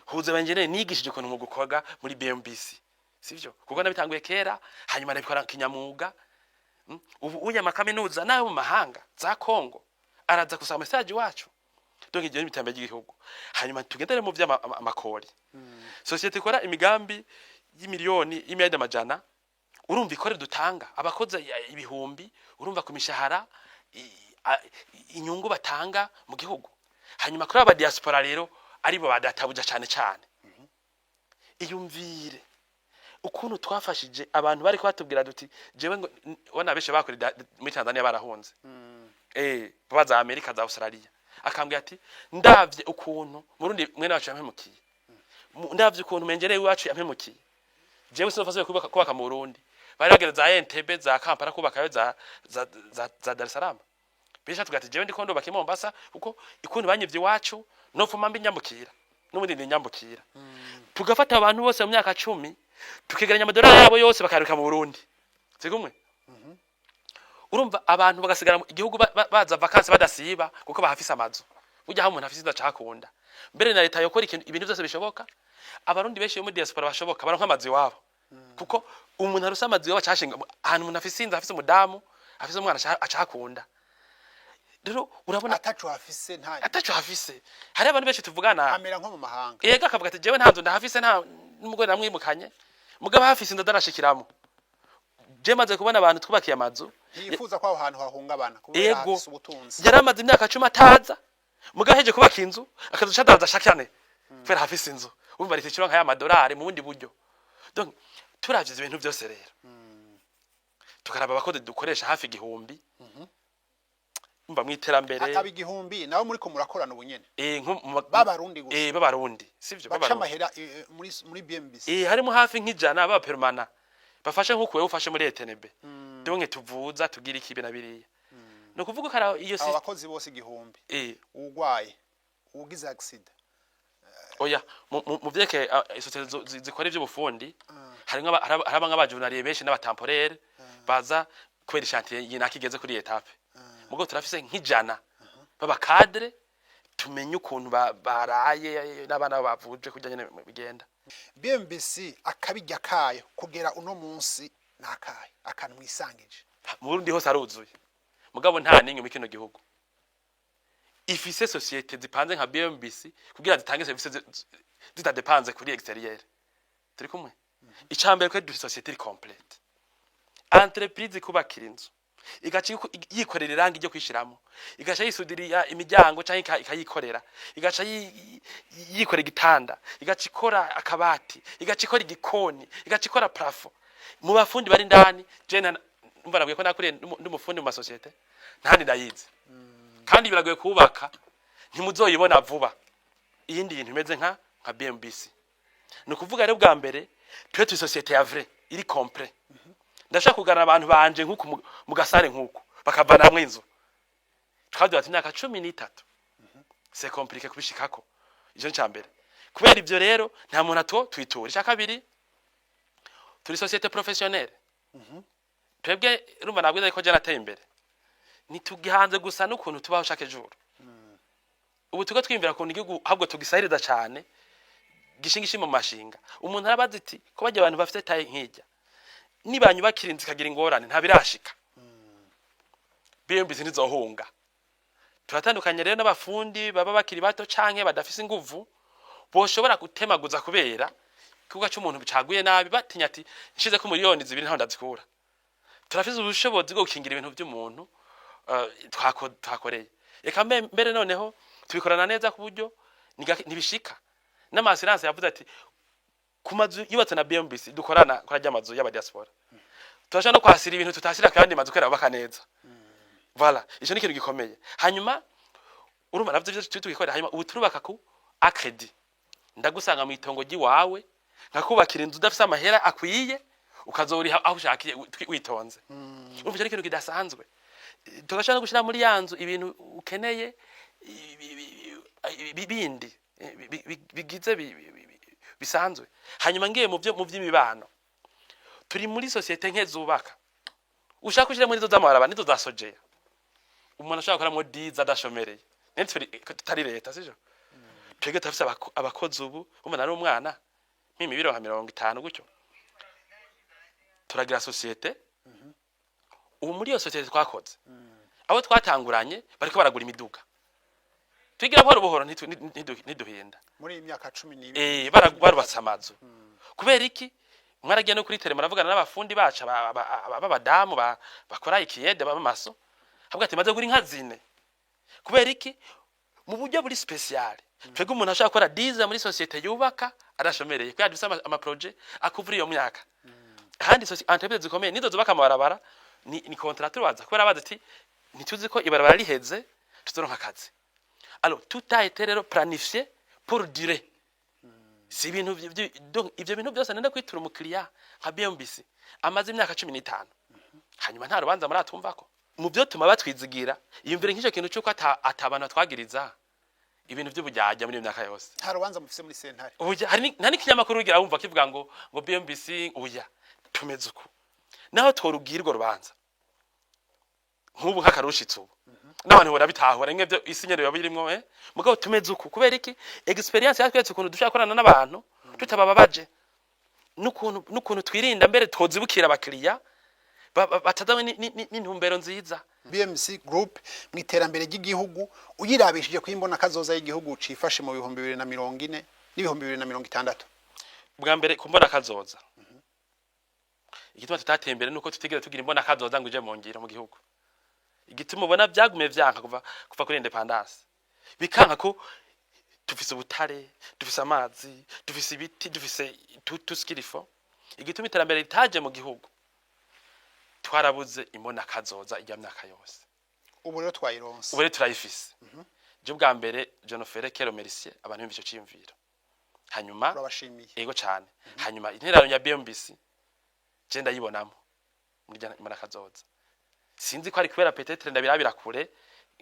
huzuye aba engineer nigishije ukuntu mu gukorwa muri BMBC, sivyo? Kuko nabitanguye kera, hanyuma nabikora kinyamwuga. Ubu uya amakaminuza n'ayo mu mahanga za Congo araza gusaba message wacu. Donc iryo ni iterambere ry'igihugu. Hanyuma tugendere mu vy'amakori. Société ikora imigambi y'imiliyoni, y'imiliyaridi amajana, urumva ikore dutanga abakozi ibihumbi, urumva ku mishahara inyungu batanga mu gihugu. Hanyuma kuri aba diaspora rero, aribo badatabuja cane cane, iyumvire ukuntu twafashije abantu bari batubwira duti jewe ngo ubona benshi bakora muri Tanzania barahunze, baza Amerika, za Australia, akambwira ati: "Ndavye ukuntu Murundi mwene wacu yampemukiye, ndavye ukuntu menjereye iwacu yampemukiye, jewe sinofashe kubaka mu Burundi." Bari bageze za Entebbe, za Kampala, kubakayo za Dar es Salaam. Bisha tugati jewe ndiko ndubaka i Mombasa, kuko ikuntu banyivye iwacu nofuma mbi nyambukira n'ubundi ndi nyambukira. Tugafata abantu bose mu myaka 10, tukegeranya amadolari yabo yose, bakayaruka mu Burundi sigumwe. Urumva abantu bagasigara mu igihugu, baza vacances badasiba kuko bahafise amazu. Burya aho umuntu afise inzu acakunda. Mbere na leta yokora ikintu, ibintu byose bishoboka, abarundi benshi bo muri diaspora bashoboka baronka amazu iwabo, kuko umuntu aruse amazu iwabo acashinga ahantu. Umuntu afise inzu, afise umudamu, afise umwana, acakunda. Rero urabona
ataco hafise nta
ataco hafise. Hari abantu benshi tuvugana
amera nko mu mahanga.
Yego, akavuga ati: "Jewe nta nzu ndahafise, nta n'umugore namwimukanye, mugabo hafise inzu ndarashikiramo." Je maze kubona abantu twubakiye amazu.
Ntiyifuza ko aho hantu hahungabana kubera hafise ubutunzi.
Yari amaze imyaka 10 ataza, mugabo aheje kubaka inzu akaza adaza shakane kubera hafise inzu. Urumva leta ikironka ya madolari mu bundi buryo. Donc turavye ivyo bintu byose rero, tukaraba abakozi dukoresha hafi 1000, umva mw'iterambere.
Aba 1000 nabo muriko murakorana ubu nyene?
Nko
B'Abarundi gusa?
B'Abarundi, sivyo?
Baca
B'Abarundi.
amahera muri BMBC?
Harimo hafi nk'ijana b'abapermanents bafashe nk'uko wewe ufashe muri ETNB. Donc tuvuza, tugira ikibe na biriya. Ni ukuvuga ko iyo
Abo bakozi bose 1000, uwugwaye, uwugize accident?
Oya, mu vyeke isosiyete zikora ivy'ubufundi, harimwo haraba nk'abajournaliers benshi n'abatemporaires baza kubera chantier yinaka igeze kuri étape. Mugo turafise nk'ijana b'abacadres, tumenye ukuntu baraye n'abana bavuje kurya nyene bigenda.
BMBC akabijya kayo kugera uno munsi nakaye akantu mwisangije?
Mu Burundi hose aruzuye, mugabo nta n'imwe muri kino gihugu. Ifise société zipanze nka BMBC kugira zitange service zitadepanze kuri extérieur. Turi kumwe? Icambere, ko dufise société iri complète, entreprise kubakira inzu, igaca yikorera irangi ryo kwishiramo, igaca yisudiriya imiryango canke ikayikorera, igaca yikorera igitanda, igaca ikora akabati, igaca ikora igikoni, igaca ikora plafond. Mu bafundi bari indani, je numva nabwiye ko nakuriye ndumufundi mu masosiyete, ntandi ndayizi. Kandi biragoye kubaka, ntimuzoyibona vuba iyindi bintu imeze nka BMBC. Ni ukuvuga rero, bwa mbere twe turi société ya vrai iri complète. Ndashaka kugana abantu banje nk'uku mu gasare nk'uku, bakavana hamwe inzu twaduha ati imyaka 13, c'est compliqué kubishikako. Icyo ni mbere. Kubera ibyo rero nta muntu ato twitura. Icya kabiri, turi société professionnelle. Twebwe urumva nabwiza ko je nateye imbere, ntitugihanze gusa n'ukuntu tubaho chaque jour. Ubu tuko twiyumvira ukuntu igihugu ahubwo tugisahiriza cyane, gishinga ishima mu mashinga. Umuntu arabaza iti ko bajya abantu bafite taille nk'ijya, nibanyubakira inzu ikagira ingorane, ntabirashika, BMBC ntizohunga. Turatandukanye rero n'abafundi baba bakiri bato canke badafise inguvu, boshobora gutemaguza kubera ikibuga c'umuntu caguye nabi, batinya ati nshize ko miliyoni 2 ntaho ndazikura. Turafise ubushobozi bwo gukingira ibintu by'umuntu twakoreye. Reka mbere noneho tubikorana neza ku buryo ntibishika n'ama assurance yavuze ati ku mazu yubatse na BMBC dukorana kuri ajya amazu y'abadiaspora, turashobora no kwasira ibintu tutasira ku yandi mazu kubera bubaka neza. Voilà, ico ni ikintu gikomeye. Hanyuma urumva navyo ivyo turi tugikorera. Hanyuma ubu turubaka ku à crédit. Ndagusanga mu itongo ry'iwawe, nkakubakira inzu udafise amahera akwiye, ukazoriha aho ushakiye witonze. Urumva ico ni ikintu kidasanzwe. Tugashobora no gushira muri ya nzu ibintu ukeneye bindi bigize bisanzwe. Hanyuma ngiye mu byo mu by'imibano, turi muri société nke zubaka. Ushaka ushyira muri zo z'amabarabara nizo za SOGEA, umuntu ashobora gukoramo 10 adashomereye. Nitwe tutari leta, sivyo? Twebwe turafise abakozi. Ubu umuntu ari umwana nk'imibiri nka 50 gutyo, turagira société. Ubu muri iyo société twakoze, abo twatanguranye bariko baragura imiduga. Twigira buhoro buhoro, ntiduhinda.
Muri iyi myaka 12.
Barubatse amazu. Kubera iki? Mwaragiye no kuri terrain, muravugana n'abafundi bacu b'abadamu bakora ikiyede, b'amaso, havuga ati maze gura inka zine. Kubera iki? Mu buryo buri spécial, twebwe umuntu ashobora gukora 10 muri société yubaka adashomereye, kubera dufise amaprojet akuvura iyo myaka. Ahandi entreprise zikomeye nizo zubaka amabarabara, ni contrat tubaza, kubera bazi ati ntituzi ko ibarabara riheze tuzoronka akazi. Alors tout a été rero planifié pour durer. Si ibintu donc ivyo bintu byose nenda kwitura umukiriya nka BMBC amaze imyaka 15, hanyuma nta rubanza muratumvako. Mu byo tuma batwizigira, iyumvire nk'icyo kintu cy'uko ata abantu batwagiriza ibintu by'ubujyajya muri iyo myaka yose.
Nta rubanza mufise muri sentare?
Ubuja hari nta n'ikinyamakuru ugira wumva kivuga ngo BMBC uya tumeze uku. Naho tworugira urwo rubanza nk'ubu nk'akarushitse, ubu n'abantu barabitahura rimwe byo isi nyene biba birimwo. Mugabo tumeze uku kubera iki? Expérience yatweretse ukuntu dushobora gukorana n'abantu tutabababaje, n'ukuntu twirinda mbere twozibukira abakiriya batazanywe n'intumbero nziza.
BMC Group mu iterambere ry'igihugu, uyirabishije ku imbona kazoza y'igihugu cifashe mu 2040 n'2060?
Bwa mbere, ku mbona kazoza, igituma tutateye imbere nuko tutigeze tugira imbona kazoza ngo ije mu ngiro mu gihugu. Igituma ubona byagumye vyanka kuva kuri indépendance, bikanka ko dufise ubutare, dufise amazi, dufise ibiti, dufise tout ce qu'il faut, igituma iterambere ritaje mu gihugu, twarabuze imbona kazoza ijya myaka yose.
Ubu rero twayironse?
Ubu rero turayifise. Je bwa mbere, je ne ferai que remercier abantu b'icyo ciyumviro. Hanyuma
Urabashimiye.
Yego cyane. Hanyuma intererano ya BMBC je ndayibonamo muri rya mbona kazoza. Sinzi ko ari kubera peut-être ndabirabira kure,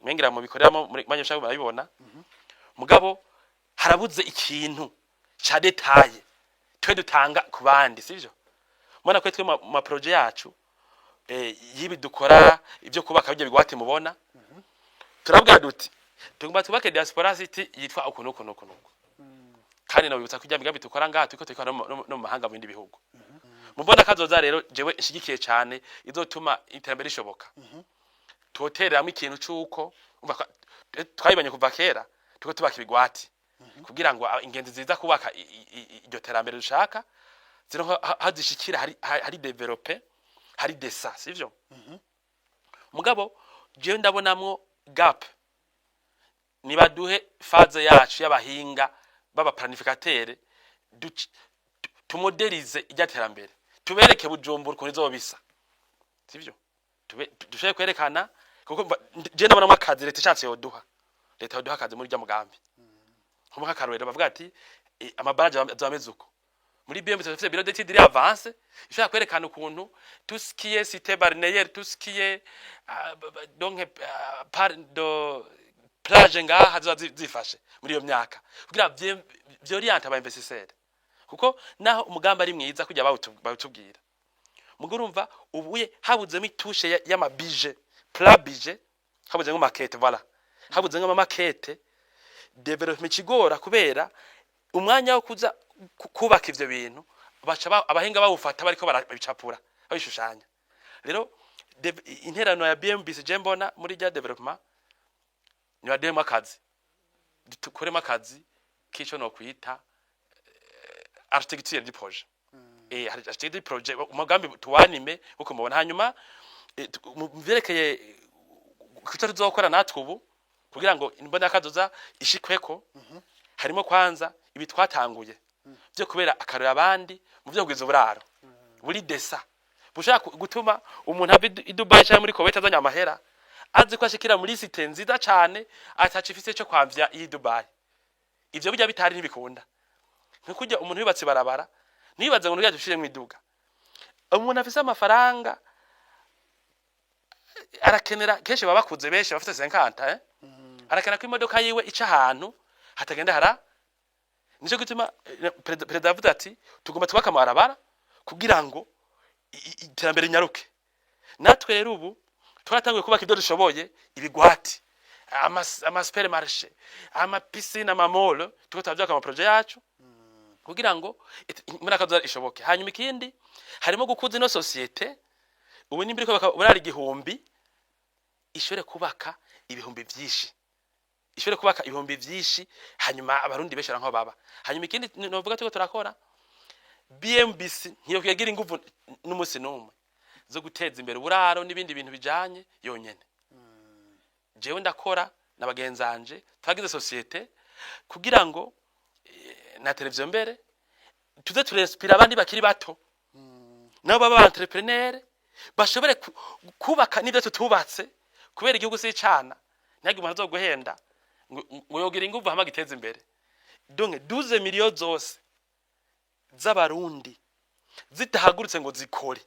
mengira mu bikoreramo muri manye ushaka barabibona. Mugabo harabuze ikintu ca détail twe dutanga ku bandi, sivyo? Mbona ko twe mu ma projet yacu yibi dukora, ibyo kubaka bijya bigwate, mubona turabwira duti tugomba twubake diaspora city yitwa uku nuku nuku nuku. Kandi nabibutsa ko ijya migambi dukora ngaha turiko turikora no mu mahanga, mu bindi bihugu. Mubona kazoza rero jewe inshigikiye cyane, izotuma iterambere rishoboka. Totereramo ikintu c'uko umva Twayibonye kuva kera turiko tubaka ibigwati kugira ngo ingenzi ziza kubaka iryo terambere dushaka zironka hazishikira hari développé, hari desa, sivyo? Mugabo jewe ndabonamwo gap. Nibaduhe phase yacu y'abahinga baba planificateur, tumodelize irya terambere, tubereke Bujumbura ukuntu izoba bisa, sivyo? Dushobore kwerekana, kuko je ndabonamwo akazi leta ishatse yoduha. Leta yoduha akazi muri rya mugambi. Nko nk'akarorero, bavuga ati amabaraje azoba ameze uko. Muri BMBC dufite bureau d'études iri avancé ishobora kwerekana ukuntu tout ce qui est cité balnéaire, tout ce qui est donc par de plage ngaha ziba zifashe muri iyo myaka, kugira vyoriente aba investisseurs, kuko naho umugambi ari mwiza kujya bawutubwira, mugo urumva ubuye habuzemo i touche y'ama budget, plan budget, habuzemo maquette, voilà, habuzemo ama maquette. Développement ikigora kubera umwanya wo kuza kubaka ivyo bintu baca abahinga bawufata bariko barabicapura, babishushanya. Rero interano ya BMBC je mbona muri rya développement, nibademo akazi, dukoremo akazi k'ico no kwita architecture du projet, architecture du projet, umugambi tuwanime uko mubona. Hanyuma mu vyerekeye kuco tuzokora natwe ubu kugira ngo imbona kazoza ishikweko, harimo kwanza ibi twatanguye byo kubera akarora abandi mu byo kugwiza uburaro buri desa, bushaka gutuma umuntu ava i Dubai cyangwa muri Kuwait azanye amahera, azi ko ashikira muri cité nziza cane, ataca ifise cyo kwamvya iyi Dubai. Ivyo burya bitari ntibikunda. Nko umuntu yubatse barabara, ntibaze ngo ntuyaje ushire mu iduga. Umuntu afise amafaranga arakenera, kenshi baba bakuze, benshi bafite 50, arakenera ko imodoka yiwe ica ahantu hatagenda hara. Nico gituma perezida yavuze ati tugomba twubake amabarabara kugira ngo iterambere rinyaruke. Natwe rero ubu twaratanguye kubaka ibyo dushoboye: ibigwati, ama supermarché, ama piscine, ama mall. Tuko turavyubaka ama projet yacu kugira ngo muri akazoza ishoboke. Hanyuma ikindi harimo gukuza ino société. Ubu nimba iriko burara 1000, ishobore kubaka ibihumbi vyinshi, ishobore kubaka ibihumbi vyinshi, hanyuma Abarundi benshi baranka baba. Hanyuma ikindi novuga turiko turakora, BMBC ntiyo kuyagira inguvu n'umunsi n'umwe zo guteza imbere uburaro n'ibindi bintu bijanye yonyene. Jewe ndakora na bagenzanje, twagize société kugira ngo na televiziyo mbere tuze turespira abandi bakiri bato, nabo baba entrepreneur, bashobore kubaka n'ibyo tutubatse, kubera igihugu si icana. Ntihagire umuntu azoguhenda ngo yogira inguvu hama giteze imbere. Donc 12 millions zose z'Abarundi zitahagurutse ngo zikore,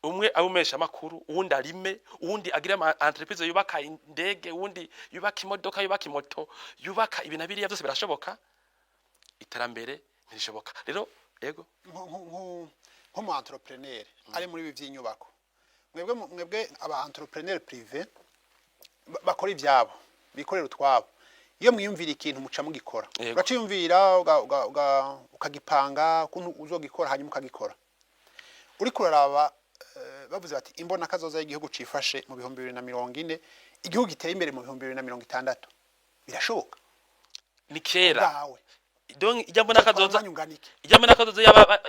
umwe abumesha amakuru, uwundi arime, uwundi agire ama entreprise yubaka indege, uwundi yubaka imodoka, yubaka imoto, yubaka ibintu biriya byose birashoboka, iterambere ntirishoboka rero. Ego.
Nk'umu entrepreneur ari muri ibi by'inyubako, mwebwe aba entrepreneur privé bakora ibyabo, bikorera utwabo, iyo mwiyumvira ikintu muca mugikora?
Yego.
Uraciyumvira, ukagipanga ukuntu uzogikora, hanyuma ukagikora. Uriko uraraba, bavuze bati imbona kazoza y'igihugu cifashe mu 2040, igihugu giteye imbere mu 2060, birashoboka?
Ni kera.
Bwawe.
Donc ijya mbona kazoza,
umwanya ungana iki?
Ijya mbona kazoza yaba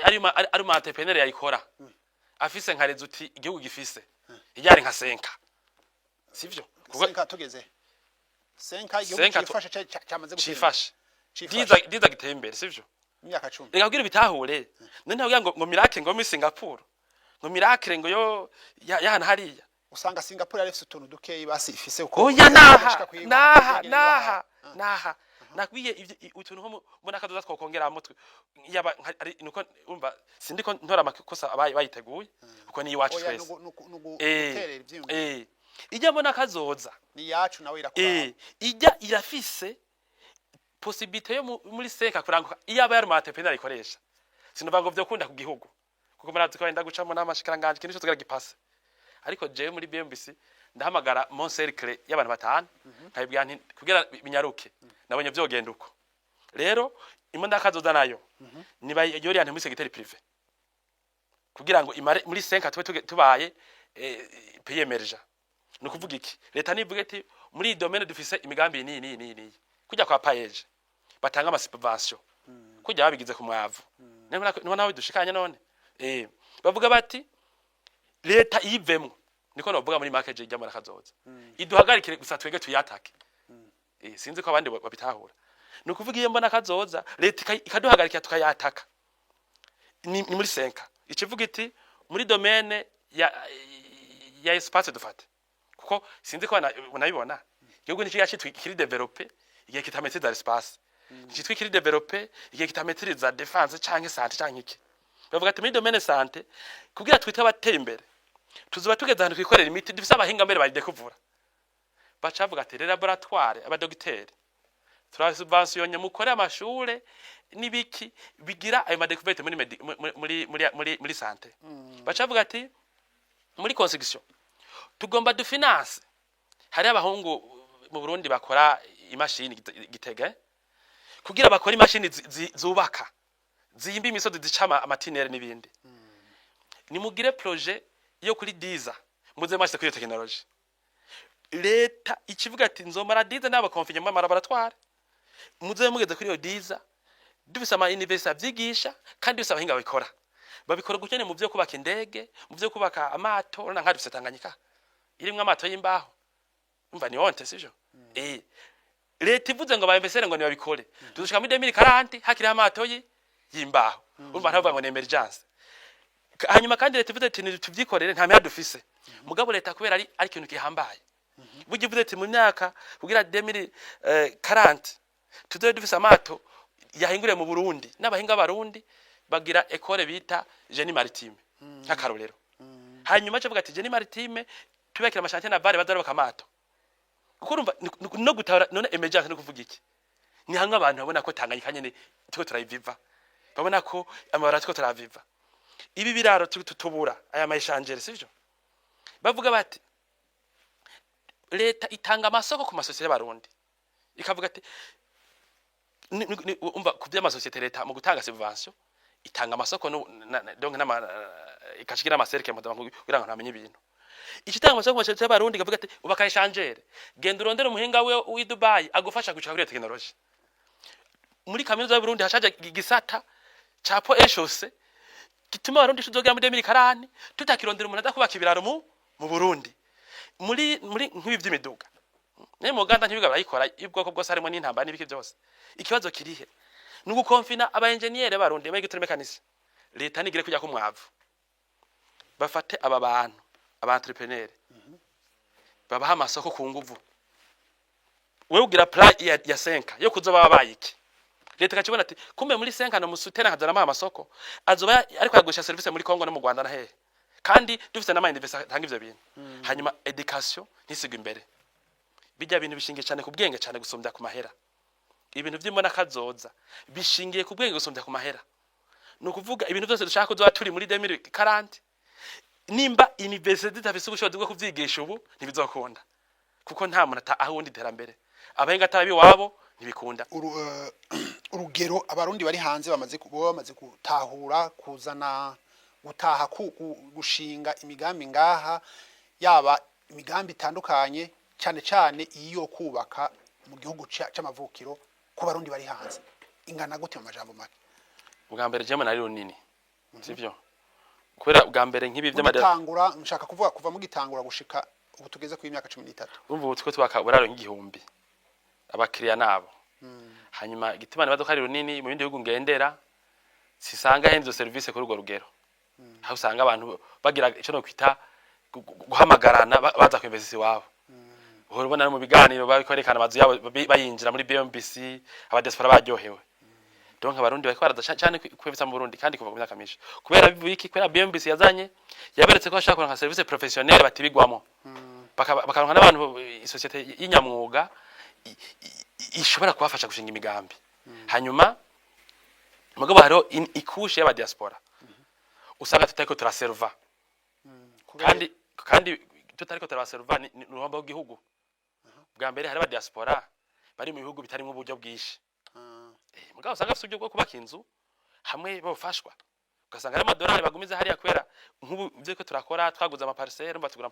ari mu entrepreneur yayikora afise nka rezuti igihugu gifise ijyari nka 5, sivyo? Kuko
5 tugeze 5, igihugu
5
cifashe, cyamaze gutera imbere.
Cifashe.
Cifashe.
Diza giteye imbere, sivyo?
Imyaka 10.
Reka kugira ibitahure. None ntabwo ngo miracle ngo muri Singapore, ngo miracle ngo yo yahana hariya.
Usanga Singapore yari ifise utuntu dukeyi basi ifise uko
Oya, naha
bashika kuyiba,
naha
kuyiba.
Naha naha nakwiye ivyo utuntu nko mbona kazoza twokongeramo yaba ari nuko umva sindiko ntora amakosa abaye bayiteguye, kuko ni iwacu
Oya,
twese.
nugu guterera ivyiyumviro.
Ijya mbona kazoza
ni yacu nawe irakora.
Ijya irafise possibilité yo muri seka kuranguka iyo aba yari mu entrepreneur ikoresha. Sinumva ngo vyokunda ku gihugu, kuko murazi ko wenda gucamo n'amashikiranganje ikintu cyose kugira gipase. Ariko jewe muri BMBC ndahamagara mon cercle y'abantu batanu, nkabibwira nti kugira binyaruke nabonye vyogenda uko. Rero imodoka kazoza nayo niba yoriente muri secteur privé kugira ngo imare muri 5 tube tubaye pays émergent. Ni ukuvuga iki? Leta nivuga iti Muri iyi domaine dufise imigambi niyi niyi niyi niyi, kujya kwa PAEEJ batanga ama subvention, kujya babigize ku mwavu. Niho nawe dushikanye none. Bavuga bati leta iyivemwo, niko novuga muri make je ijya kazoza, iduhagarikire gusa twege tuyatake. Sinzi ko abandi babitahura. Ni ukuvuga iyo mbona kazoza, leta ikaduhagarikira tukayataka. Ni muri 5 ans ikivuga iti muri domaine ya espace dufate, kuko sinzi ko unabibona, igihugu ntikiga citwa kiri développé igihe kitamaîtriza l'espace, nticitwa kiri développé igihe kitamaîtriza défense canke santé canke iki. Bavuga ati muri domaine santé, kugira twite abateye imbere, tuzoba tugeze ahantu twikorera imiti, dufise abahinga mbere baride kuvura. Baca bavuga ati rero laboratoire, abadogiteri turasubventionnye, mukore amashure n'ibiki bigira ayo madécouverte muri muri santé. Baca bavuga ati muri construction tugomba dufinance. Hari abahungu mu Burundi bakora imashini Gitega, kugira bakore imashini zubaka, ziyimba imisozi, zica amatinere n'ibindi. Nimugire projet yo kuri 10 ans, muze mwashyize kuri iyo technologie. Leta ikivuga ati nzomara 10 ans n'aba confiné mu laboratoire, muze mugeze kuri iyo 10 ans dufise ama université avyigisha kandi dufise abahinga babikora. Babikora gutya mu byo kubaka indege, mu byo kubaka amato. Urabona nka dufise Tanganyika irimwo amato y'imbaho, umva ni honte, sivyo? Leta ivuze ngo ba investisseur ngo nibabikore, tuzoshika muri 2040 hakiriho amato y'imbaho. Urumva ntavuga ngo ni émergence. Hanyuma kandi leta ivuze ati tuvyikorere, nta mihera dufise. Mugabo leta kubera ari ikintu gihambaye, burya ivuze ati mu myaka kugira 2040 tuzobe dufise amato yahinguriye mu Burundi n'abahinga b'Abarundi, bagira école bita génie maritime nk'akarorero. Hanyuma avuga ati génie maritime tubakira ama chantier naval, bazarubaka amato. Kuko urumva no gutahura none émergence no kuvuga iki, ni hamwe abantu babona ko Tanganyika nyene turiko turayiviva, babona ko amabara turiko turaviva, ibi biraro tubura aya ma échangeur, sivyo? Bavuga bati leta itanga amasoko ku masosiyete y'Abarundi, ikavuga ati umva, ku by'amasosiyete leta mu gutanga subvention itanga amasoko donc n'ama ikashigira amaserike mpuzamakungu kugira ngo ntamenye ibintu. Ikitanga amasoko ku masosiyete y'Abarundi ikavuga ati ubaka échangeur, genda urondere umuhinga we w'i Dubai agufasha gushika kuri iyo technologie. Muri kaminuza y'u Burundi hashaje igisata ca ponts et chaussées gituma Abarundi tuzogera muri 2040 tutakirondera umuntu aza kubaka ibiraro mu Burundi. Muri nk'ibi by'imiduga ne mu Uganda ntibiga barayikora y'ubwoko bwose, harimo n'intambara n'ibiki byose. Ikibazo kirihe? Ni ugukonfina aba engineer b'Abarundi b'électromécanicien. Leta nigire kujya ku mwavu, bafate aba bantu, aba entrepreneur, babaha amasoko ku nguvu. Wewe ugira plan ya 5 ans yo kuzoba babaye iki? Leta ikakibona ati kumbe muri 5 ans no musutena nkazana amasoko azoba ariko yagurisha service muri Congo no mu Rwanda na hehe, kandi dufite n'ama université atanga ivyo bintu. Hanyuma éducation ntisigwe imbere. Bijya bintu bishingiye cyane ku bwenge cyane gusumbya ku mahera. Ibintu by'imbona kazoza bishingiye ku bwenge gusumbya ku mahera. Ni ukuvuga ibintu byose dushaka kuzoba turi muri 2040, nimba université zidafise ubushobozi bwo kuvyigisha ubu, ntibizokunda, kuko nta muntu aho uwundi iterambere abahinga atari iwabo ntibikunda.
Urugero Abarundi bari hanze bamaze baba bamaze gutahura kuzana gutaha gushinga imigambi ngaha, yaba imigambi itandukanye, cyane cyane iyo kubaka mu gihugu c'amavukiro, ku Barundi bari hanze ingana gute mu majambo make?
Ubwa mbere jemwe nari runini, sivyo? Kubera ubwa mbere nk'ibi
mugitangura, nshaka kuvuga kuva mugitangura gushika ubu tugeze ku myaka 13.
Urumva ubu turiko tubaka uburaro nk'igihumbi, abakiriya nabo. Hanyuma igituma nibaza ko ari runini, mu bindi bihugu ngendera sisanga henze izo service kuri urwo rugero, aho usanga abantu bagira ico no kwita guhamagarana baza kwinvestisa iwabo. Uhora ubona no mu biganiro bariko berekana amazu yabo, bayinjira muri BMBC, abadiaspora baryohewe. Donc Abarundi bariko baraza cyane kwinvestisa mu Burundi, kandi kuva ku myaka myinshi. Kubera bivuye iki? Kubera BMBC yazanye, yaberetse ko bashaka kuronka service professionnelle batibigwamo, bakaronka n'abantu, isosiyete y'inyamwuga ishobora kubafasha gushinga imigambi. Hanyuma mugabo hariho ikushe y'abadiaspora usanga tutariko turaserva. Kandi tutariko turabaserva ni uruhombo rw'igihugu. Bwa mbere hari abadiaspora bari mu bihugu bitarimwo uburyo bwinshi. Mugabo usanga afite uburyo bwo kubaka inzu hamwe bofashwa, ugasanga ari amadolari bagumiza hariya. Kubera nk'ubu ibyo ko turakora, twaguze ama parcelle, mba tugura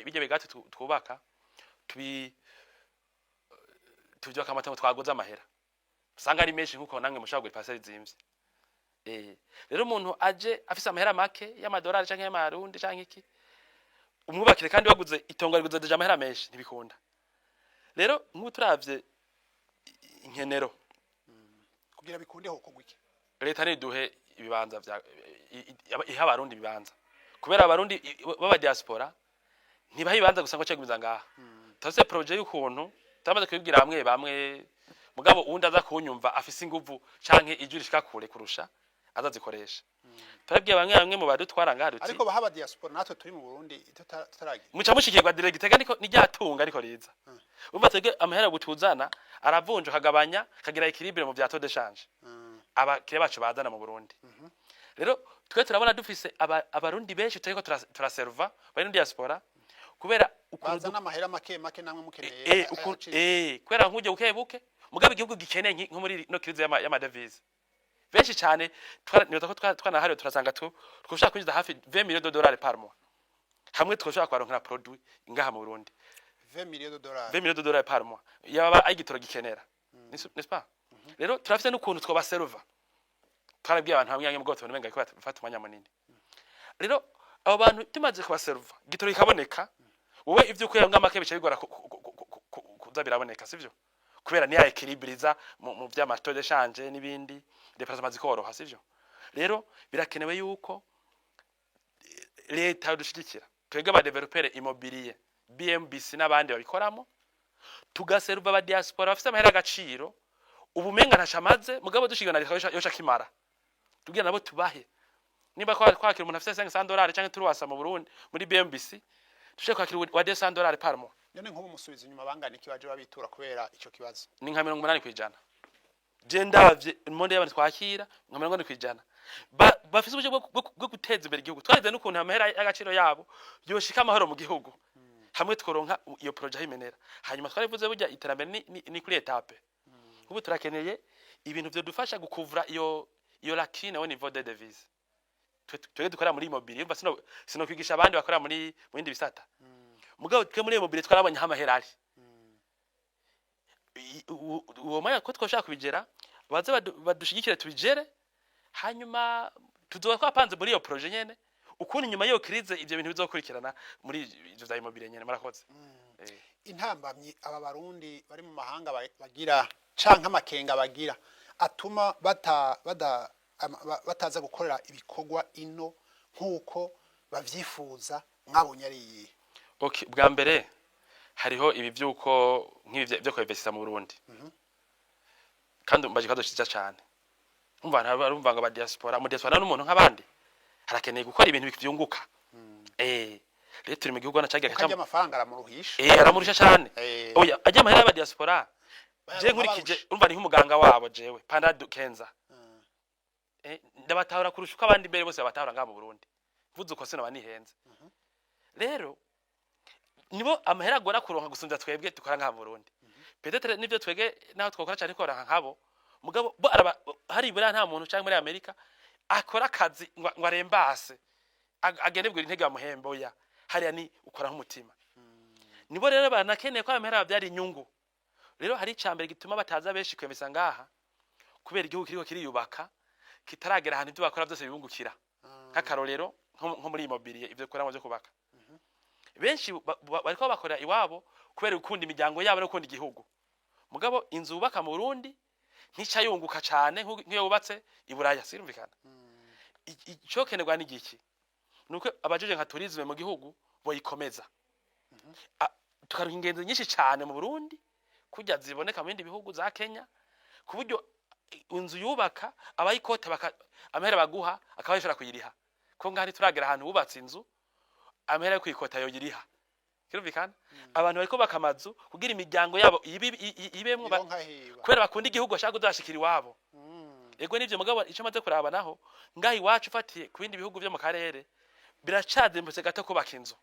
bijya bigati twubaka. Tubi tuvyubaka amatongo twaguze amahera usanga ari menshi, nkuko namwe mushobora kugura iparcelle zimvye. Rero umuntu aje afise amahera make y'amadolari canke y'amarundi canke iki, umwubakire kandi waguze itongo riguze déjà amahera menshi, ntibikunda. Rero nk'ubu turavye inkenero,
Kugira bikunde hokorwa iki?
Leta niduhe ibibanza vya iha abarundi ibibanza, kubera abarundi b'aba diaspora ntibaha ibibanza gusa ngo cegumiza ngaha. Turafise projet y'ukuntu turamaze kubibwira bamwe bamwe, mugabo uwundi aza kunyumva afise inguvu canke ijwi rishika kure kurusha azazikoresha. Turabwiye bamwe bamwe mu badutwara ngaha duti
Ariko baha diaspora, natwe turi mu Burundi tutaragira.
Muca mushikirwa direct niko niryatunga ariko riza. Umva, twebwe amahera butuzana aravunja, akagabanya, akagira équilibre mu vya taux de change abakiriya bacu bazana mu Burundi. Rero twe turabona dufise abarundi benshi turiko turaserva bari muri diaspora kubera ukuntu
Bazana amahera make make, namwe mukeneye
ukuntu
ayaciro.
Kubera nk'ujye buke buke, mugabo igihugu gikeneye nko muri no crise y'amadevises benshi cyane. Nibaza ko twanahariwe turasanga tu twoshaka kwinjiza hafi 20 millions de dollars par mois, hamwe twoshobora kubaronkera produit ngaha mu Burundi.
20 millions de dollars?
20 millions de dollars par mois yaba ari igitoro gikenera, n'est-ce pas? Rero turafite n'ukuntu twobaserva. Twarabwiye abantu bamwe bamwe, bwo tubona ko bafata umwanya munini. Rero abo bantu tumaze kubaserva, igitoro kikaboneka, wowe ivyo ukuye make bica bigora kuza biraboneka, sivyo? Kubera niya équilibriza mu vy'ama taux de change n'ibindi, déplacement zikoroha, sivyo? Rero birakenewe yuko leta yodushigikira twebwe aba développeur immobilier, BMBC n'abandi babikoramo, tugaseruva aba diaspora bafise amahera agaciro. Ubu menga ntacamaze, mugabo dushigiwe na leta yoca kimara tugira nabo tubahe. Nimba kwakira umuntu afise 500 dollars canke turuwasa mu Burundi muri BMBC, dushobora kwakira wa 200 dollars par mois.
None nk'ubu musubiza inyuma bangana iki baje babitura kubera ico kibazo?
Ni nka 80%. Je ndavye monde y'abantu twakira, nka 40% bafise uburyo bwo guteza imbere igihugu. Twarize n'ukuntu amahera y'agaciro yabo yoshika amahoro mu gihugu, hamwe tworonka iyo projet aho imenera. Hanyuma twarivuze, burya iterambere ni kuri étape. Ubu turakeneye ibintu vyodufasha gukuvura iyo lacune au niveau des devises. Twebwe dukorera muri immobilier, umva, sino kwigisha abandi bakorera muri mu bindi bisata, mugabo twe muri immobilier twarabonye aho amahera ari. Uwo mwanya ko twoshaka kubigera, baze badushigikire tubigere, hanyuma tuzoba twapanze muri iyo projet nyene ukuntu inyuma y'iyo crise ivyo bintu bizokurikirana muri ivyo vya immobilier nyene. Murakoze.
Intambamyi aba barundi bari mu mahanga bagira canke amakenga bagira atuma bata bada bataza gukorera ibikorwa ino nk'uko bavyifuza, mwabonye ari iyihe?
Okay, bwa mbere hariho ibi vyuko nk'ibi vyo kwinvestisa mu Burundi. Kandi mbaje ikibazo ciza cane. Umva, barumva ngo ba diaspora, mu diaspora n'umuntu nk'abandi harakeneye gukora ibintu vyunguka. Rero turi mu gihugu na cagiye
Ukarya amafaranga aramuruhisha.
Aramurusha cane. Oya, ajya amahera y'aba diaspora je nkurikije
Babarusha.
Urumva, ni nk'umuganga wabo jewe panda Kenza. Ndabatahura kurusha uko abandi mbere bose babatahura ngaha mu Burundi. Mvuze uko sinoba nihenze. Rero nibo amahera agora kuronka gusumvya twebwe dukora ngaha mu Burundi. Peut-être nivyo twebwe naho twokora cyane koronka nkabo, mugabo bo araba hari buriya nta muntu cyangwa muri Amerika akora akazi ngo arembase agende bwira intege bamuhembe. Oya, hariya ni ukora nk'umutima. Nibo rero banakeneye ko amahera bavyara inyungu. Rero hari icambere gituma bataza benshi kwemeza ngaha, kubera igihugu kiriko kiriyubaka, kitaragera ahantu ibyo bakora byose bibungukira. Nk'akarorero, nko muri immobilier, ivyo dukora byo kubaka, benshi bariko bakora iwabo kubera gukunda imiryango yabo no gukunda igihugu. Mugabo inzu wubaka mu Burundi ntica yunguka cane nk'iyo wubatse i Buraya, sirumvikana? Icokenerwa ni igiki? Nuko abajeje nka tourisme mu gihugu boyikomeza, tukaronka ingenzi nyinshi cane mu Burundi kurya ziboneka mu bindi bihugu za Kenya, ku buryo inzu yubaka abayikota amahera baguha akaba yashobora kuyiriha. Ko ngaha ntituragera ahantu wubatse inzu amahera yo kuyikota yoyiriha, kirumvikana? Abantu bariko baka amazu kugira imiryango yabo ibemwo
Ironka hiba.
kubera bakunda igihugu, bashaka kuzashikira iwabo. Ego nivyo, mugabo ico maze kuraba naho ngaha iwacu ufatiye ku bindi bihugu vyo mu karere, biracazimbutse gato kubaka inzu.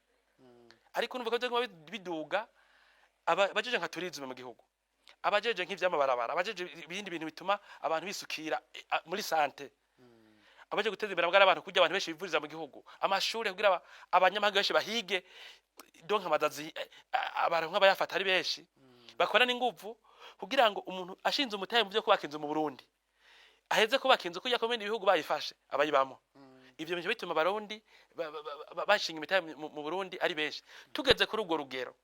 Ariko numva ko vyoguma biduga, abajeje nka tourisme mu gihugu, abajeje nk'ivyamabarabara, abajeje ibindi bintu bituma abantu bisukira, muri santé. Abaje guteza imbere amagara y'abantu, kugira abantu benshi bivuriza mu gihugu, amashure kugira abanyamahanga benshi bahige, donc amazazi abantu nk'abayafata ari benshi, bakora n'inguvu kugira ngo umuntu ashinze umutahe mu byo kubaka inzu mu Burundi aheze kubaka inzu kujya kumena ibihugu bayifashe abayibamo. Ivyo bintu bituma abarundi bashinga imitahe mu Burundi ari benshi. Tugeze kuri urwo rugero,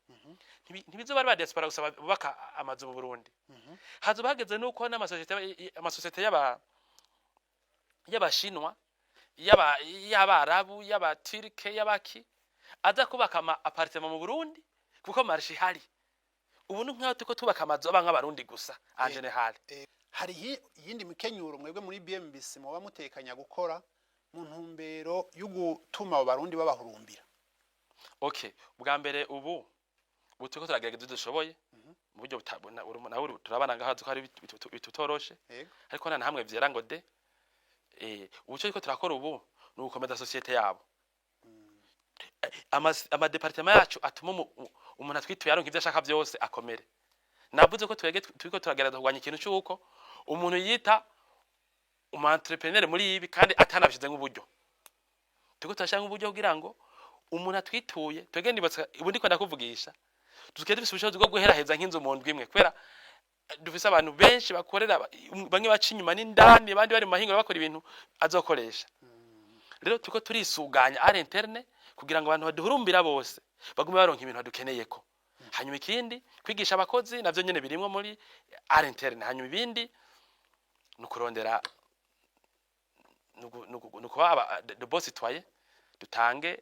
ntibizoba ari ba diaspora gusa bubaka amazu mu Burundi. Hazoba hageze nuko n'amasosiyete, amasosiyete y'abashinwa, y'abarabu, y'abaturike, y'abaki aza kubaka ama appartement mu Burundi, kuko marché ihari. Ubu ni nk'aho turiko tubaka amazu aba nk'abarundi gusa en général.
Hari iyindi mikenyuro mwebwe muri BMBC muba mutekanya gukora mu ntumbero yo gutuma abo barundi babahurumbira?
Okay, bwa mbere ubu turiko turagerageza ivyo dushoboye mu buryo nawe turabana ngaho ko ari bitutoroshe, ariko nta na hamwe vyera ngo de. Ubu ico turiko turakora ubu ni ugukomeza société yabo. Amadépartement yacu atuma umuntu atwituye aronka ivyo ashaka vyose akomere. Navuze ko twege turiko turagerageza kurwanya ikintu c'uko umuntu yita umu entrepreneur muri ibi kandi atanabishize nk'uburyo. Turiko turashaka nk'uburyo kugira ngo umuntu atwituye, twege ndibutsa ubu ndiko ndakuvugisha, dusigaye dufise ubushobozi bwo guheraheza nk'inzu mu ndwi imwe, kubera dufise abantu benshi bakorera, bamwe baca inyuma n'indani, abandi bari mu mahingo bakora ibintu azokoresha. Rero turiko turisuganya à l'interne kugira ngo abantu baduhurumbira bose bagume baronka ibintu badukeneyeko. Hanyuma ikindi, kwigisha abakozi navyo nyene birimwo muri à l'interne. Hanyuma ibindi ni ukurondera, ni ukuba de bons citoyens, dutange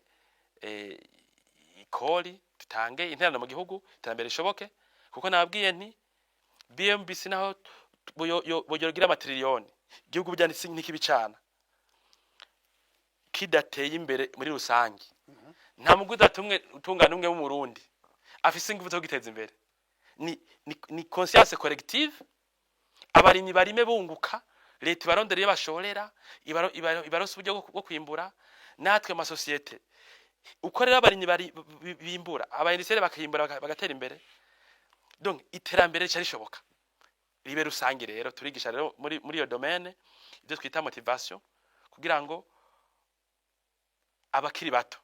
ikori, dutange interano mu gihugu, iterambere rishoboke. Kuko nababwiye nti BMBC naho boyogira amatiriyoni, igihugu burya ntikibicana kidateye imbere muri rusange. Nta mugwiza tumwe utungana umwe w'umurundi afise ingufu zo guteza imbere. Ni conscience collective. Abarimyi barime bunguka, leta ibarondera iyo bashorera, ibaronse uburyo bwo kwimbura. Natwe amasosiyete uko rero abarimyi bimbura, abaindustriels bakimbura, bagatera imbere, donc iterambere rica rishoboka ribe rusange. Rero turigisha rero muri iyo domaine ibyo twita motivation, kugira ngo abakiri bato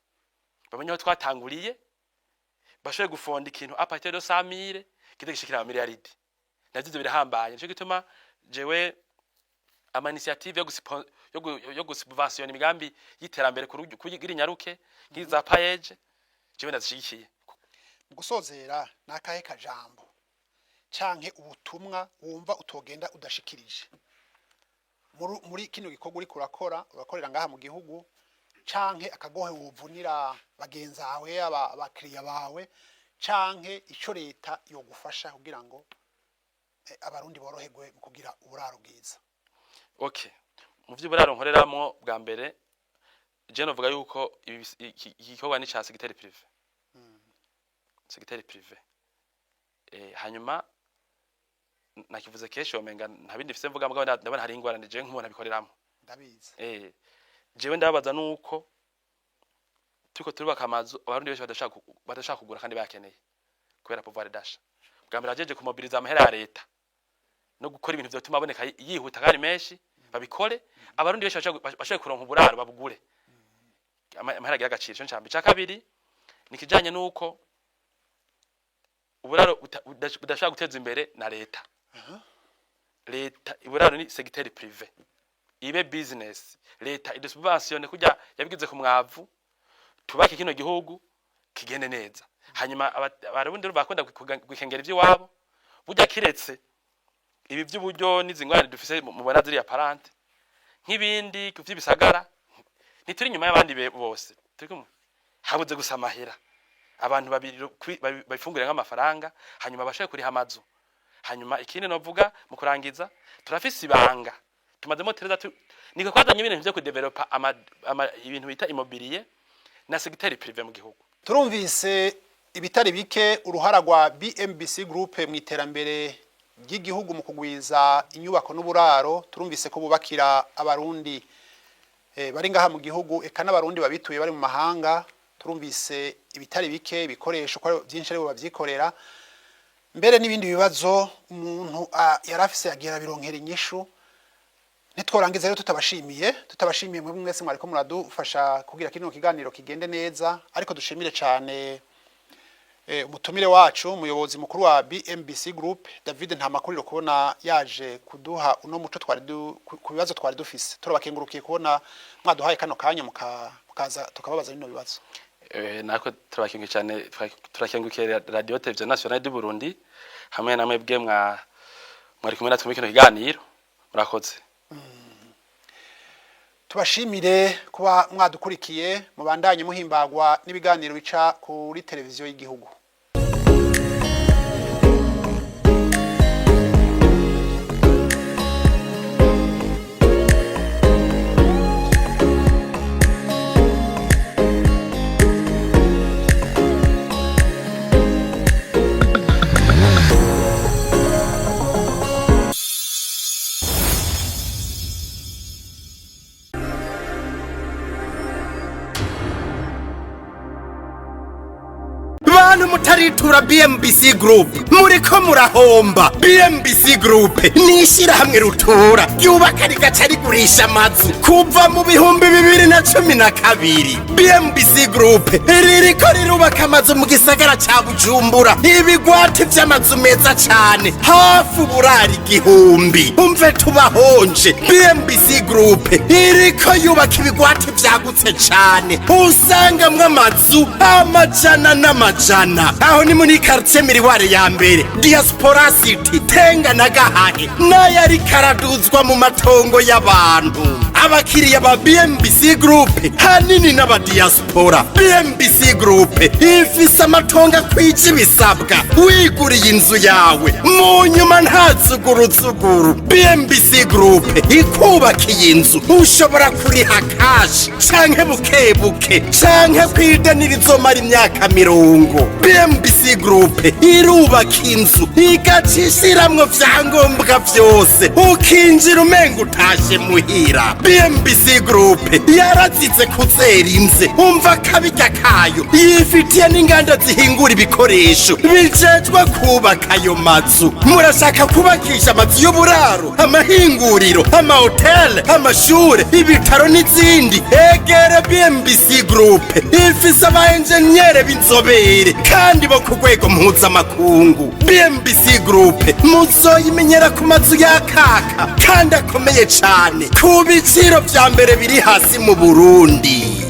bamenye aho twatanguriye, bashobore gufonda ikintu à partir de 100 000 kize gishikira ama miliyaridi. Navyo ivyo birahambaye. Nico gituma jewe ama initiative yo gusubventiona imigambi y'iterambere kugira inyaruke, nk'iza PAEEJ, jewe ndazishigikiye.
Mu gusozera, ni akahe kajambo canke ubutumwa wumva utogenda udashikirije muri kino gikorwa uriko urakora, urakorera ngaha mu gihugu, canke akagohe wuvunira bagenzi bawe, abakiriya bawe, canke ico leta yogufasha kugira ngo abarundi boroherwe mu kugira uburaro bwiza?
Okay, mu vy'uburaro nkoreramwo, bwa mbere je novuga yuko iki gikorwa ni ca secteur privé, secteur privé. Hanyuma nakivuze kenshi, womenga nta bindi mfise mvuga, mugabo ndabona hari ingorane jewe nk'umuntu abikoreramo.
Ndabizi.
Jewe ndababaza nuko turiko turubaka amazu abarundi benshi badashaka kugura kandi bayakeneye kubera pouvoir d'achat. Bwa mbere ajeje kumobiliza amahera ya leta no gukora ibintu vyotuma aboneka yihuta kandi menshi, babikore, abarundi benshi bashobore kuronka uburaro babugure, amahera agira agaciro. Ico ncambere. Ica kabiri ni kijanye nuko uburaro budashobora guteza imbere na leta. Leta, uburaro ni secteur privé, ibe business, leta idusubventionne kurya yabigize ku mwavu, tubake kino gihugu kigende neza. Hanyuma abarundi bakunda gukengera ivy'iwabo burya, kiretse ibi by'uburyo n'izi ngorane dufise mubona ziriya parante nk'ibindi vy'ibisagara, ntituri inyuma y'abandi bose turi kumwe. Habuze gusa amahera, abantu babifungurira nk'amafaranga, hanyuma bashobore kuriha amazu. Hanyuma ikindi novuga mu kurangiza, turafise ibanga tumazemo tereza niko twazanye ibintu vyo kudevelopa ibintu bita immobilier na secteur privé mu gihugu.
Turumvise ibitari bike uruhara rwa BMBC Group mu iterambere ry'igihugu mu kugwiza inyubako n'uburaro. Turumvise ko bubakira abarundi bari ngaha mu gihugu, eka n'abarundi babituye bari mu mahanga. Turumvise ibitari bike, ibikoresho ko byinshi aribo bavyikorera, mbere n'ibindi bibazo umuntu yari afise yagira bironkera inyishu. Ntitworangiza rero tutabashimiye mwebwe mwese mwariko muradufasha kugira kino kiganiro kigende neza, ariko dushimire cyane umutumire wacu, umuyobozi mukuru wa BMBC Group, David Ntamakuriro, kubona yaje kuduha uno muco twari ku bibazo twari dufise. Turabakengurukiye kubona mwaduhaye kano kanya mukaza tukababaza bino bibazo.
Natwe turabakengurukiye cyane, turakengurukiye Radio Télévision Nationale du Burundi hamwe na mwebwe mwari kumwe natwe muri kino kiganiro. Murakoze.
Tubashimire kuba mwadukurikiye, mubandanye muhimbagwa n'ibiganiro bica kuri televiziyo y'igihugu.
Bantu mutaritura BMBC Group, muriko murahomba. BMBC Group ni ishyirahamwe rutura ryubaka rigaca rigurisha amazu kuva mu 2012. BMBC Group ririko rirubaka amazu mu gisagara ca Bujumbura, ibigwati vy'amazu meza cane, hafi uburari 1000. Umve tubahonje, BMBC Group iriko yubaka ibigwati vyagutse cane, usangamwo amazu amajana n'amajana. Aho ni muri quartier Miriware ya mbere, Diaspora City, Tenga na Gahahe, n'ayo ariko araduzwa mu matongo y'abantu. Abakiriya ba BMBC Group hanini n'abadiaspora. BMBC Group ifise amatongo akwije ibisabwa, wiguriye inzu yawe mu nyuma nta zuguruzuguru. BMBC Group ikubakiye inzu, ushobora kuriha cash canke buke buke canke kw'idenira izomara imyaka 30. BMBC Group irubaka inzu igaca ishiramwo vyangombwa vyose, ukinjira umenga utashe muhira. BMBC Group yarazize kuzera inze, umva kabirya kayo, yifitiye n'inganda zihingura ibikoresho bijejwe kubaka ayo mazu. Murashaka kubakisha amazu y'uburaro, amahinguriro, amahoteli, amashure, ibitaro n'izindi? Egere BMBC Group, ifise aba enjeniyere b'inzobere kandi bo ku rwego mpuzamakungu. BMBC Group muzoyimenyera ku mazu yakaka kandi akomeye cane, ku biciro vya mbere biri hasi mu Burundi.